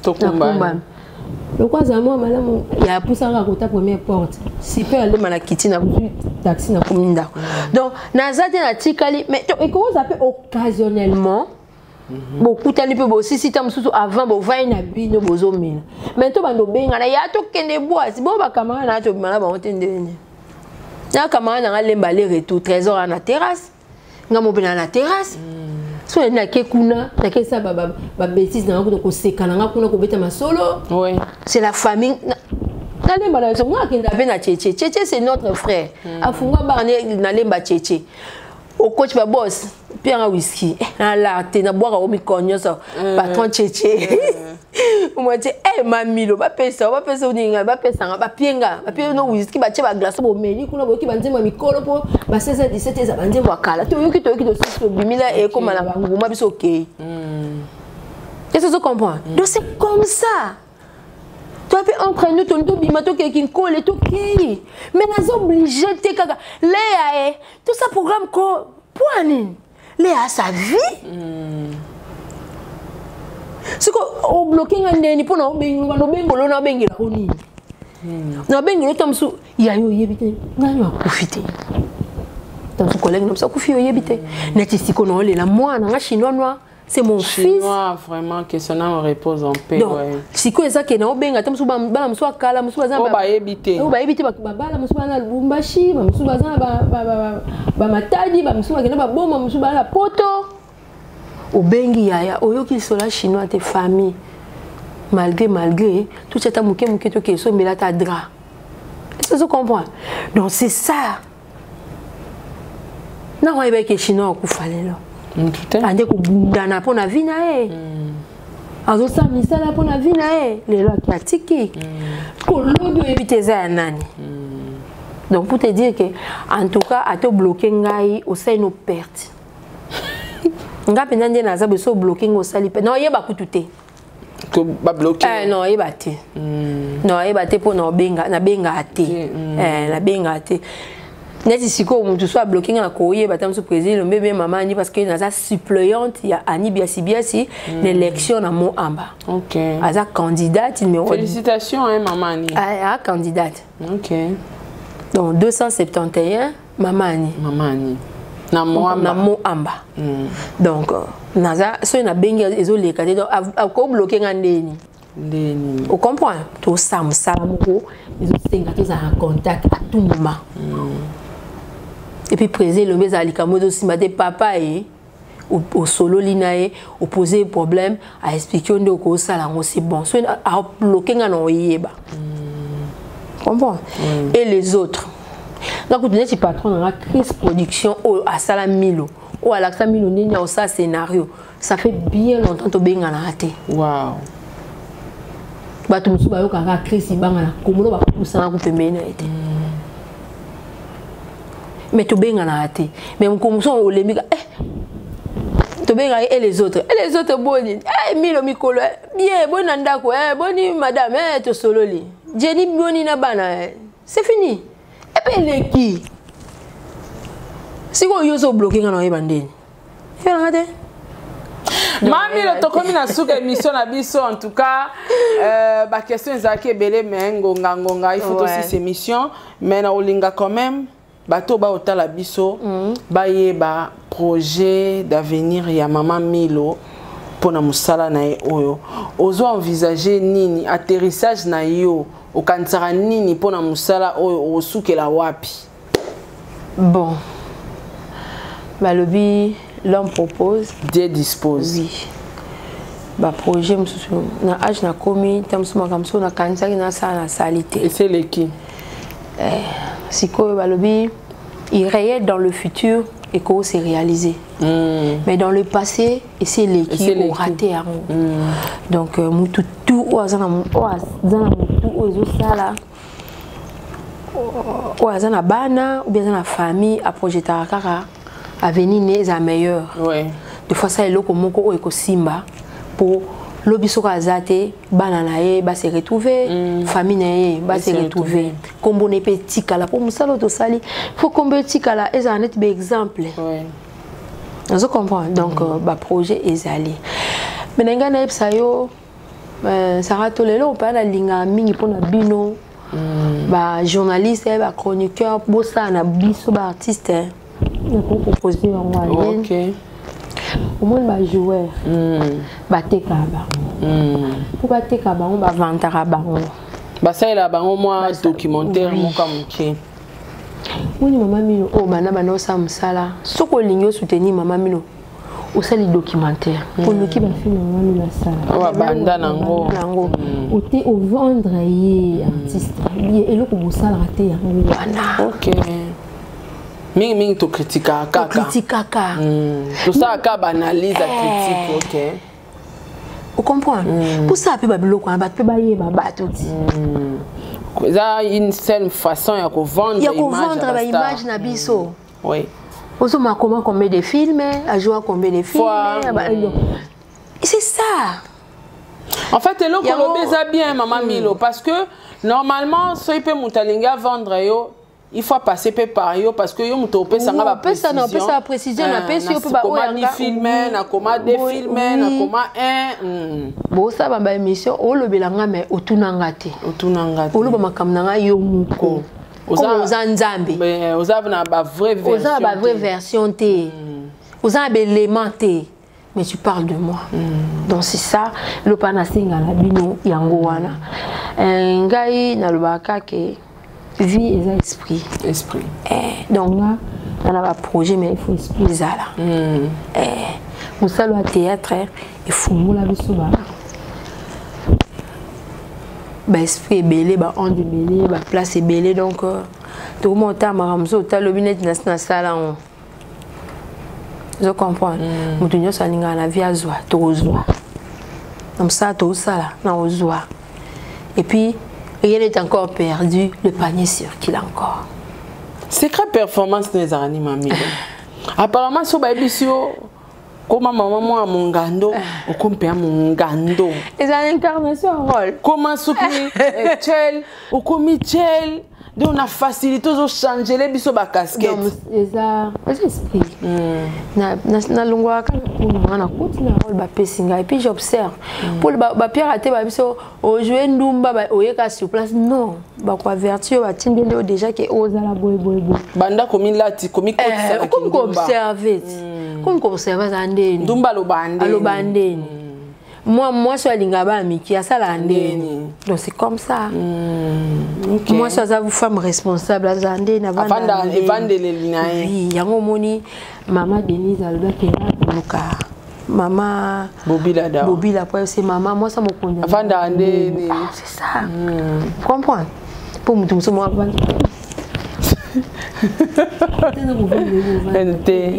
Tokumbani. Lokwa azala mwa malamu ya pusaka kota première porte, super alema na kiti na taxi na komi ndako. Donc naza te, natikali, mais ekokoza mpe occasionnellement bokutani mpe bosisi ta mosusu avant bovai na bino bozomela, mais to bando obengana ya tokende bwasi bo bacamarade na tobima na bango te. Ndenge na camarade nanga lemba aller retour Trésor na terrasse, nga mo mpe na terrasse. So nani nake kuna, nakesa babêtises nanga kuna, koseka nanga kuna, kobeta masolo. C'est la famille nalemba na biso. Nga akenda mpe na Cheche. Cheche, c'est notre frère, afunga bar nalemba. Cheche okoti babos mpe yanga whisky nalaa te, nabwaka o mikolo nyonso. Patron Cheche moitié e mamilo, bapesa bapesa oninga, bapesanga, bapienga, bapie no whisky, batie baglace, bomeli kuna, boyoki banzembo ya mikolo mpo ba 16 17 eza banzembo ya kala. Toyoki, toyoki, tosisi, tobimila, ekóma na banguma biso okei. Est-ce que tu comprends? Donc c'est comme ça. Toi mpe entre nous toni tobima, tokeki nkole, tokei, mais naza obligé te kaka Leya e tout ça programme ko po nini. Leya a sa vie. Siko obloke nga ndeni mpo na obengolo, na obengela o nini, na obengela ta mosu ya yo oyebi te nani akufi te, ta mosu collègue na mosu akufi, oyebi te. Neti siko na olela mwana nga Chinois noir, c'est mon Chinois, fils. Vraiment, que son âme repose en paix. Donc sikoyo eza ke na obenga te mosusu bana mosusu akala mosusu baza oyo bayebi te. Oyo bayebi te, babala mosusu baza na Lubumbashi, bamosusu baza na bamatadi, bamosusu bakenda baboma, mosusu baza na Poto. Obengi yaya, oyoki lisolo ya Chinois te, famille, malgré malgré totia ata moke moke, toke esombela ata drap. Est-ce que tu comprends? Donc c'est ça. Nango ayebaki Chinois akufa lelo, ande kobundana mpo na vie na ye, azosala misala mpo na vie na ye. Lelo aki atiki, kolobi oyebi te eza ya nani. Donc pour te dire que en tout cas, ata obloke ngai, osali no perte. Nga mpenza nde naza boye, so obloke ngai, osali pe na oyeba kutu te. Babloke. Non, oyeba te, non, oyeba te mpo na obenga, nabengaka te, nabengaka te. Neti sikoyo motu so abloke nga na koyeba ta mosu président Elombe bien mama Annie, parce que naza suppléante ya Annie Biasi Biasi na élection na Moamba. Aza candidate numéro. Félicitations, hein, maman Annie. Ah, ah, candidate. Donc 271, mama Annie. Mama Annie. Na Moamba. Na Moamba. Donc naza soki nabengi ezoleka te, donc akobloke nga ndeni. Ndeni. Ocomprend, tosala mosala moko ezosenga tozala na contact à tout moment. Et puis président Elombe ezala likambo ezosimba te, papa ye osololi na ye, opose problème, aexplike yo nde okosala yango, c'est bon. Soki abloke nga na oyeba, comprend. Et les autres, nga kutu neti patron na nga Chris Production oyo asala Milo, oyo alakisa Milo ndenge osala scénario, ça fait bien longtemps tobenganaka te. Bato mosusu bayokaka Chris Ibanga na komona bapusana ku pembeni na ye te, mais tobenganaka te. Mais mokolo mosusu olembika, eh, tobengaka et les autres, et les autres, boni, eh, Milo mikolo, eh, bien, boni na ndako, eh, boni madame, eh, tosololi, Jenny boni na bana, eh, c'est fini. Epe eleki sikoyo yo ozo bloke nga na oyeba ndeni efelanga te. Mamilo, tokomi na suka émission na biso. En tout cas, baquestion ezalaki ebele, mais ngonga ngonga, il faut tosisa émission. Mais na olinga quand même bato baotala biso bayeba projet d'avenir ya mama Milo mpona mosala na ye oyo ozo envisage nini, atterrissage na yo, okanisaka nini mpona mosala oyo, okosukela wapi? Bon, balobi l'homme propose, Dieu dispose. Oui, baprojet mosusu na age nakomi ta mosusu, makambo mosusu nakanisaki nasala, nasali te. Eseleki. Eh, sikoyo balobi irréel dans le futur eko se réaliser, mais dans le passé esi eleki, orate yango. Donc mutu tu oyo aza na mutu oyo ezosala, oyo aza na bana ou bien aza na famille, aprojetaka kaka avenir ne eza meilleur. Des fois ça eloko moko oyo ekosimba po lobi soki aza te, bana na ye base retrouver, famille na ye base retrouver, nkombo na ye mpe etikala, mpo mosala oyo tosali, fo nkombo etikala, ezala neti baexemple. Nazo comprendre. Donc baprojet ezali, mais na ngai nayebisa yo, Sara, to lelo mpe nalingaka mingi mpona bino bajournaliste, bachroniqueur, bosala na biso baartiste, nakopropose yango. Omoni bajoueur batekaka bango, mpo bateka bango, bavantaka bango. Basalela bango mwa documentaire moko ya moke. Moni mama Mino oyo banda banda osala mosala, soki olingi osoutenir mama Mino, osali documentaire, oluki bafilme mama Mino asala. Oyo abanda nango. Nango ote ovendre ye artiste ye, eloko bosalaka te yango wana. Ok, mingimingi tokritikaka kaka. Tokritikaka. Tosalaka baanalyse ya critique, ok. Ocomprendre, mposala mpe babiloko wana, bato mpe bayeba bato ti. Eza une seule façon ya kovendre. Ya kovendre baimage na biso. Ozomona comment, combien de films ajoua, combien de films. C'est ça. En fait, eloko olobi eza bien, mama Milo, parce que normalement soki mpe moto alingi avendre yo, il faut passer mpe par yo, parce que yo moto opesanga baprécision. Précision napesi yo mpe. Bakoma ni film, nakoma deux films, nakoma un. Bosala baémission, olobelanga, mais otunanga te. Otunanga te. Oloba makambo na ngai yo moko, oza Nzambe. Oza na bavrai version, oza na bavrai version te, oza na baélément te, mais tu parles de moi. Donc c'est ça lopa nasenga na bino yango wana. Ngai nalobaka ke vie eza esprit. Esprit. Eh, donc nga na baprojet, mais il faut esprit ezala. Eh, mosala ya théâtre efungola biso ba baesprit ebele, baonde ebele, baplace ebele. Donc tokoma otala makambo mosusu, otalobi neti nasi nasala yango. Ozo comprendre, moto nyonso alingaka na vie azwa, tokozwa na mosala tozosala na kozwa. Et puis rien n'est encore perdu, le panier circule encore. Secret performance no ezalaka nini, mami? Apparemment so bayebisi yo koma mama mwana mongando, okomi mpenza mongando. Ezala incarnation, rôle. Koma soki chel, okomi chel. Donc na facilité ozochangele biso bacasquette. Eza esprit. Nalongwaka kaka kuna nga nakoti na role bapesi ngai, puis j'observe mpo bapiaka te babiso ojoue ndumba, oyeka sur place, non, bakoavertir yo, batindeli yo déjà ke ozala boye boye boye. Banda komilati, komikotisa. Komi koobserve, komi koobserve aza ndeni. Ndumba aloba ndeni. Aloba ndeni, moi mwasi oyo alingaka bana miki asalaka ndeni. Donc c'est comme ça. Mwasi aza femme responsable, azala ndeni. Evandeleli na ye. Yango omoni mama Denise alobaki koluka mama Bobila da. Bobila po c'est mama mwasi mokonzi. Avandaka ndeni. C'est ça, comprendre mpo moto mosusu mo avanda te.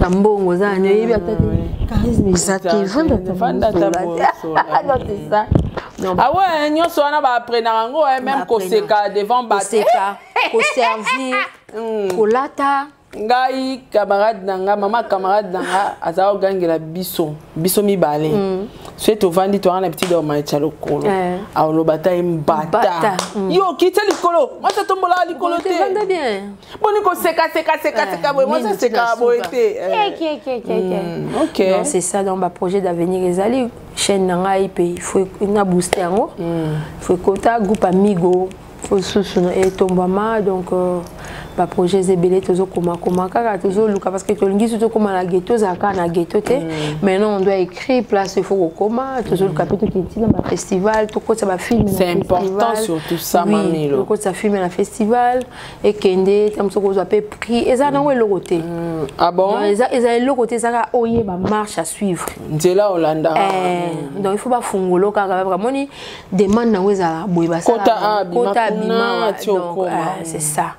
Mbongo oza na oyebi ata te, charisme eza te. Vanda ata. C'est ça. Ah ouais, nyonso wana baaprenaka yango, même koseka devant bato. Koseka, koservir, kolata. Ngai camarade na nga, mama camarade na nga aza kogangela biso, biso mibale. Soki tovandi, toyaka na petit dormatia lokolo, aloba ta ye mbata: "Yo kita likolo, mwasi atombolaka likolo te." Vanda bien. Boni koseka seka seka seka boye, mwasi asekaka boye te. Ok, donc c'est ça. Donc baprojet d'avenir ezali chaîne na ngai mpe il faut na booster yango, il faut ekota groupe Amigo, faut susu etombwama. Donc baprojet eza ebele, tozokomakoma kaka, tozoluka parce que tolingi so tokóma na ghetto, ozala kaka na ghetto te. Maintenant on doit écrire place, il faut kokóma, tozoluka mpe tokende na bafestival, tokotisa bafilme. C'est important, surtout ça. Mamilo. Tokotisa film na festival, ekende ta mosu kozwa mpe prix, eza nango eloko te. Ah bon? Eza eloko te, ezaka oyeba marche à suivre. Nzela olanda. Donc il faut bafungolo kaka, bamoni demande nango ezala boye. Basala kota abima, donc c'est ça.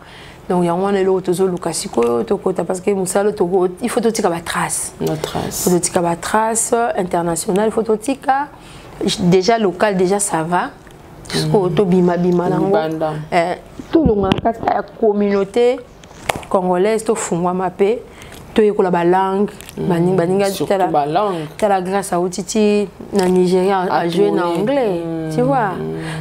Donc yango wana eloko tozoluka sikoyo, tokota parce que mosala, il faut totika batrace, faut totika batrace internationale, il faut totika déjà local, déjà ça va. Sikoyo tobimabima nango, tolonga na kati ya communauté congolaise, tofungwama mpe toyekola balangue. Baninga tala, grâce auti ti na Nigeria, ajoue na anglais, tu vois.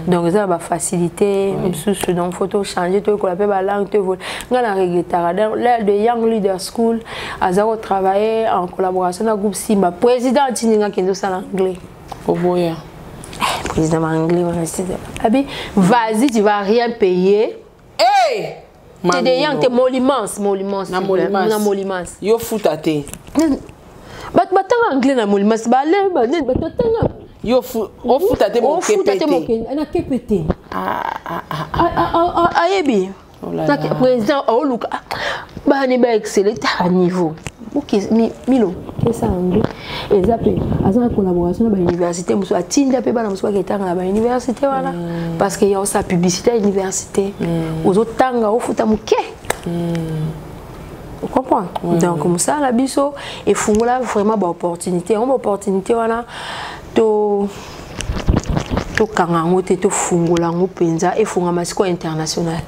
Donc eza na bafacilité mosusu, donc faut tochange, toyekola mpe balangue, toévolue. Ngai na regrettaka de Young Leader School aza kotravailler en collaboration na groupe Simba, président atindi nga kende osala anglais. Oboya. Président ma anglais abi: "Vas-y, tu vas rien payer." Hey! Te de yang te Molimans, Molimans. Na Molimans. Na Molimans. Yo futa te. Bato batanga anglais na Molimans, bale banini, bato batanga. Yo ofuta te. Ofuta te. Mokepe. Na kepe te, ayebi président aoluka bani baexcelle ta niveau milo kesa anglais. Eza mpe aza na collaboration na bauniversité mosusu, atinda mpe bana mosusu baketanga na bauniversité wana, parce que ya osala publicité ya université, ozotanga, ofuta moke, ocomprendre. Donc mosala na biso efungola vraiment baopportunité yango, baopportunité wana to tokanga yango te, tofungola yango mpenza, efungama sikoyo international.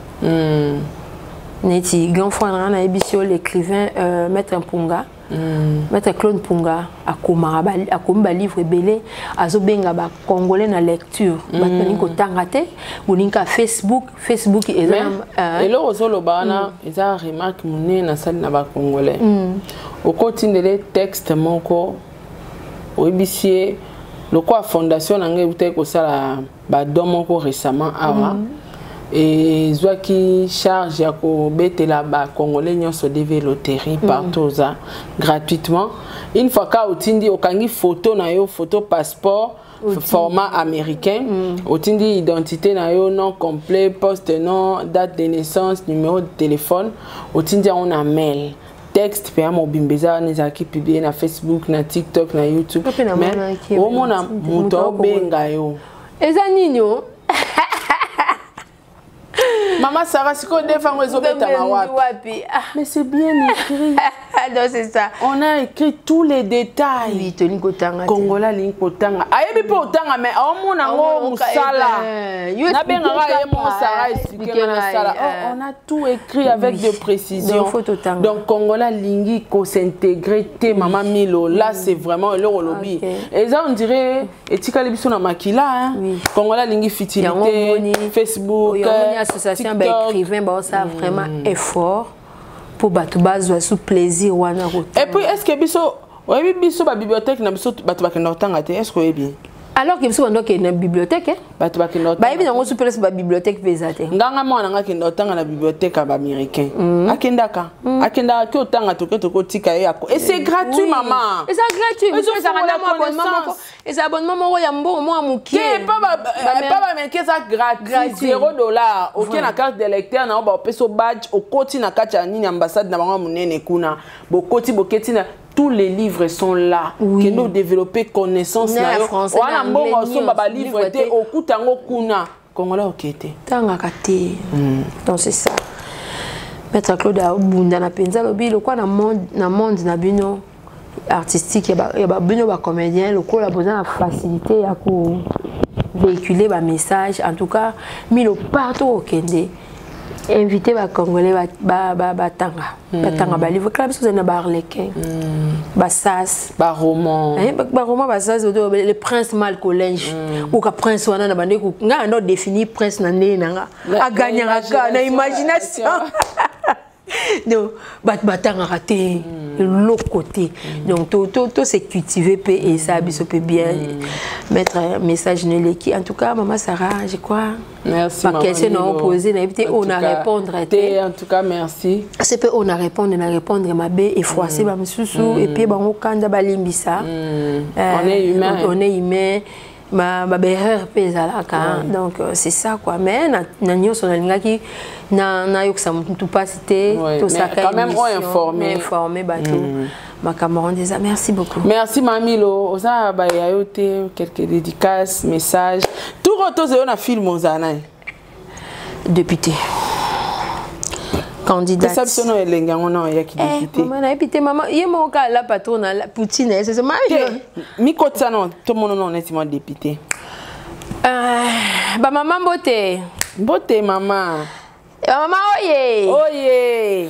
Neti grand frère na nga, nayebisi yo, l'écrivain maître Mpunga, maître Claude Mpunga, akomaka, akomi balivre ebele, azobenga bacongolais na lecture. Bato balingi kotanga te, bolingi ka Facebook, Facebook eza. Eloko ozoloba wana eza remarque monene nasali na bacongolais. Okotindele texte moko, oyebisi ye lokola fondation na ngai eutaki kosala badon moko récemment awa, ezwaki charge ya kobetela bacongolais nyonso DV loterie partout oza, gratuitement. Une fois ka otindi, okangi photo na yo, photo passeport format américain, otindi identité na yo, nom complet, poste nom, date de naissance, numéro de téléphone, otindi yango na mail, texte mpe ya mobimba eza wana, ezalaki publié na Facebook, na TikTok, na YouTube. Mais omona moto aobenga yo. Eza nini o? Mama Sara, sikoyo ndefango ezobetama wapi? Wapi? Mais c'est bien écrit. Donc c'est ça. On a écrit tous les détails. Oui, tolingi kotanga. Congolais alingi kotanga. Ayebi mpe otanga mais aomona yango mosala. Nabengaka ye mo Sarah explique nga nasala. Oh, on a tout écrit avec de précisions. Donc faut totanga. Donc Congolais alingi kos'intégrer te mama Milo. Là c'est vraiment eloko olobi. Eza on dirait etikali biso na makila hein. Congolais alingi futilité, Facebook, yango association ba écrivain baosala vraiment effort mpo bato bazwa su plaisir wana kotanga. Et puis est-ce que biso oyebi biso ba bibliothèque na biso bato bakenda kotanga te, est-ce que oyebi? Alors que biso bando okende na bibliothèque, bato bakenda bayebi nango su place ba bibliothèque mpe eza te. Nganga mwana nga akenda kotanga na bibliothèque ya baaméricain. Akendaka akendaka ke otanga toke tokotika ye yako et c'est gratuit. Oui. Mama, eza gratuit. Ezalaka na mwa abonnement moko, eza abonnement moko ya mbongo moko ya mokie. Te, pa baaméricain eza gratuit, 0 $. Oke na carte de lecteur na yo, baopesa yo badge, okoti na kati ya nini, ambassade na bango ya monene kuna, bokoti boketi na tous les livres sont là. Kende odévelopper connaissance na yo wana, mbongo osomba balivre te, okuta yango kuna. Congolais oke te. Tangaka te. Donc c'est ça, maître Claude abunda na mpenza alobi lokwa na monde na bino artistique ya bino bacomédien, lokola boza na facilité ya ko véhiculer bamessage. En tout cas Milo, partout okende, invité bacongolais batanga, batanga balivre. Kala biso ozali na baarlequin, basas, baroman. Baroman, basas, le prince Malcolinge. Oka prince wana na bandeko ngai ando définir prince na ndenge na nga aganyaka na imagination. Donc bato batangaka te eloko te. Donc to se cultiver mpe esala biso mpe bien. Maître, message neleki. En tout cas mama Sarah, je crois Merci. Baquestion na opposé, nayebi te oyo na répondre te. En tout cas merci. Se mpe oyo na répondre, na répondre mabe, efroisse bamosusu et puis bango kanda, balimbisa. On est humain. On est humain, baerreur mpe ezalaka. Donc c'est ça quoi. Mais na nyonso nalingaki nayokisa motu mpasi te. Tosaka informé bato makambo wana eza. Merci beaucoup. Merci Mamilo. Oza baya yo te, quelques dédicaces, message, tour oyo tozela yo na film, ozala nani? Député, candidate. Pesa biso no elenge yango na oyaki député. Mama, nayebi te. Mama ye moko kaka la patron na Poutine esese. Mikotisa no tomono no neti mwa député. Bamama, mbote. Mbote mama. Bamama oye. Oye.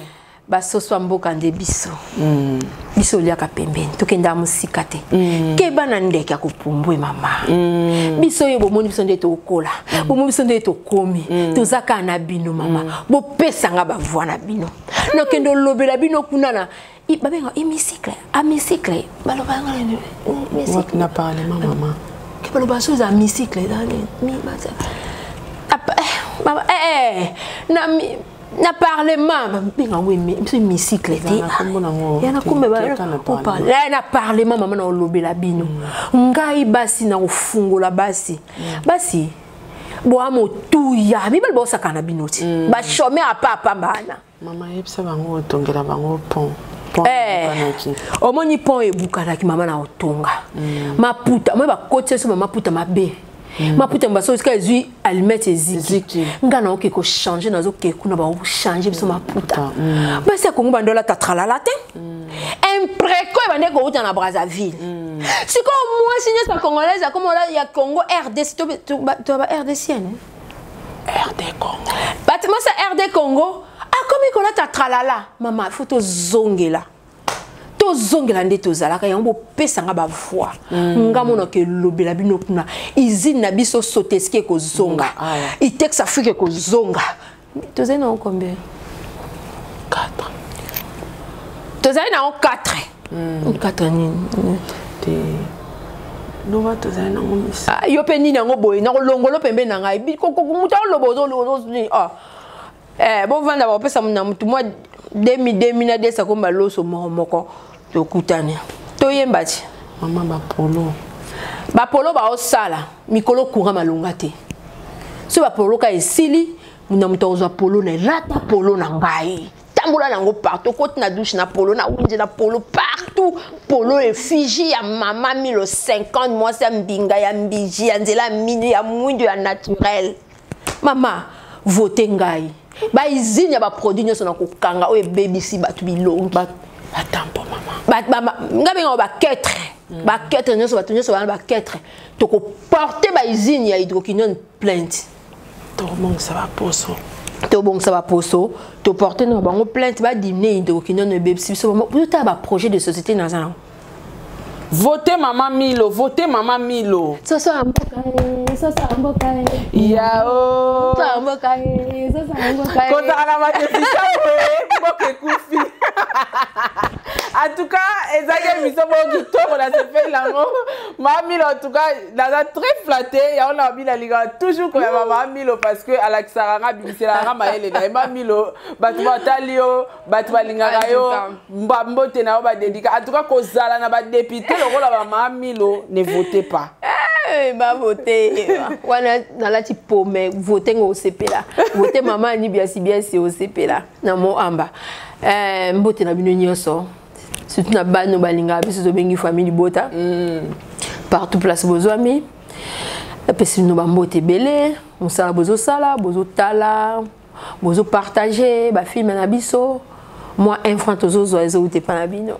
Basoso ya mboka nde biso. Biso oliaka pembeni, tokendaka mosika te. Keba na ndeke ya kopumbwe mama. Biso oyo bomoni biso nde tokola, bomoni biso nde tokomi. Toza kaka na bino mama. Bopesanga bavoi na bino, nakende olobela bino kuna na babenga hémicycle, hémicycle baloba yango na parlement mama. Ke baloba so eza hémicycle na na parlement, babenga yango biso hémicycle te, ya na kombe na parlement. Mama, na olobela bino ngai basi na kofungola basi. Basi boa motuya, mibali baosaka na bino ti bachômeur apa apamba wana. Mama, yebisa bango otongela bango pont. Omoni pont ebukanaki mama, na otonga maputa moi bakoti so maputa mabe, maputa baso esika ezwi allumette eziki. Nga na oke kochange, nazoke kuna bakochange biso maputa. Basi ya Kongo bando olata tralala te, impreko ebande kouta na Brazzaville. Sikoyo mwasi nyonso ya congolaise akomola ya Congo RDC to ba RDCien RD Congo. Bato mwasi ya RD Congo akomi kolata tralala. Mama, faut tozongela, tozongela nde tozalaka yango. Bopesanga bavoi, nga monaka elobela bino kuna. Usine na biso Soteski ekozonga, Itex Afrique ekozonga. Tozali nango combien? 4. Tozali nango 4, 4 nini? Te, loba tozali nango misa. Yo mpe nini yango boye, nakolongolo pembeni na ngai moto aoloba. Bovanda, bakopesa na motu mwa demi demi na desa komba loso moko moko. Tokutani, toyemba ti. Mama, bapolo. Bapolo baosala mikolo courant malonga te. So bapolo ka esili na moto akozwa polo na elata polo na ngai, tambola nango partout, okoti na douche na polo, na winje na polo, partout polo. Effigie ya mama Milo 50, mwasi ya mbinga ya mbiji ya nzela mino ya mwindo ya naturel. Mama, vote ngai. Bausine ya baproduit nyonso na kokanga oyo ebebisi bato bilongi. Batampo mama. Nga benga baketre. Baketre nyonso, bato nyonso bana baketre. Tokoporte bausine ya hydroquinone plainte. Tobongisa baposo. Tobongisa baposo, toporte na bango plainte, badimine hydroquinone ebebisi biso. Totala baprojet de société naza nango. Vote mama Milo, vote mama Milo. Soso ya mboka e, soso ya mboka e. Yao. Soso ya mboka e, soso ya mboka e. Kozala na badepute boye, mboka ekufi. En tout cas, ezalaki émission moko kitoko, nasepeli yango. Mama Milo, en tout cas, naza très flatté. Yango na babi nalingaka toujours koyamba mama Milo parce que alakisaka nga, abimiselaka nga mayele na ye. Mama Milo, bato batali yo, bato balingaka yo, mbote na yo badedika. En tout cas, kozala na badepute lokola bamama Milo, ne vote pas. Bavote wana nalati pome, vote ngo osepela, vote mama ani biasi biasi osepela na Moamba. Mbote na bino nyonso, surtout na bano balingaka biso, tobengi famille libota partout place bozwami. Apesi bino bambote ebele. Mosala bozosala, bozotala, bozopartage bafilme na biso, mwa un franc tozozwa ezouta epa na bino.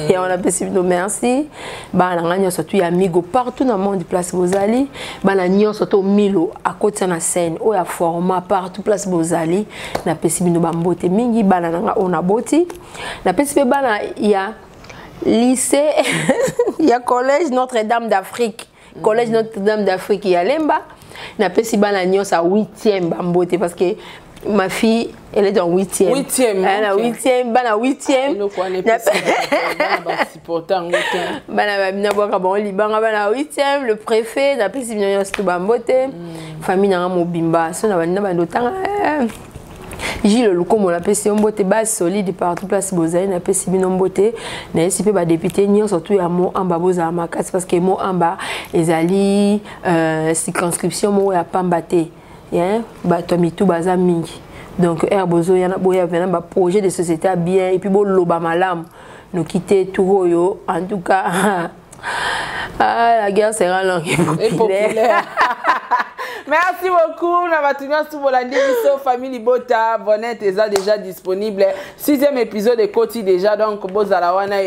Yango napesi bino merci. Bana na ngai nyonso tu ya Migo partout na monde place bozali, bana nyonso to Milo akotisa na scène oyo ya format partout place bozali, napesi bino bambote mingi. Bana na ngai oyo naboti, napesi mpe bana ya lycée ya collège Notre-Dame d'Afrique, collège Notre-Dame d'Afrique ya Lemba, napesi bana nyonso ya 8e bambote parce que ma fille, elle est en 8e. 8e. Elle est en 8e, bana 8e. Eloko wana epesi basupporte yango te. Bana babina bwaka bango libanga, bana 8e, le préfet, napesi bino nyonso to bambote. Famille nanga mobimba, so na bandi na bandi otanga. Gilles Lukomo, napesi yo mbote. Base solide partout place bozali, napesi bino mbote. Nayesi mpe badepute nyonso tu ya Mo Amba, bozala makasi parce que Mo Amba ezali circonscription moko ya pamba te. Bato ya mitu baza mingi, donc ere bozoya boya vena baprojet de société ya bien et puis boloba malamu noki te. Tour oyo, en tout cas, ah, la guerre sera longue et Et populaire. Populaire. Merci beaucoup na bato nyonso bolandi biso, famille libota. Bonnet eza déjà disponible, sixième épisode ekoti déjà, donc bozala wana.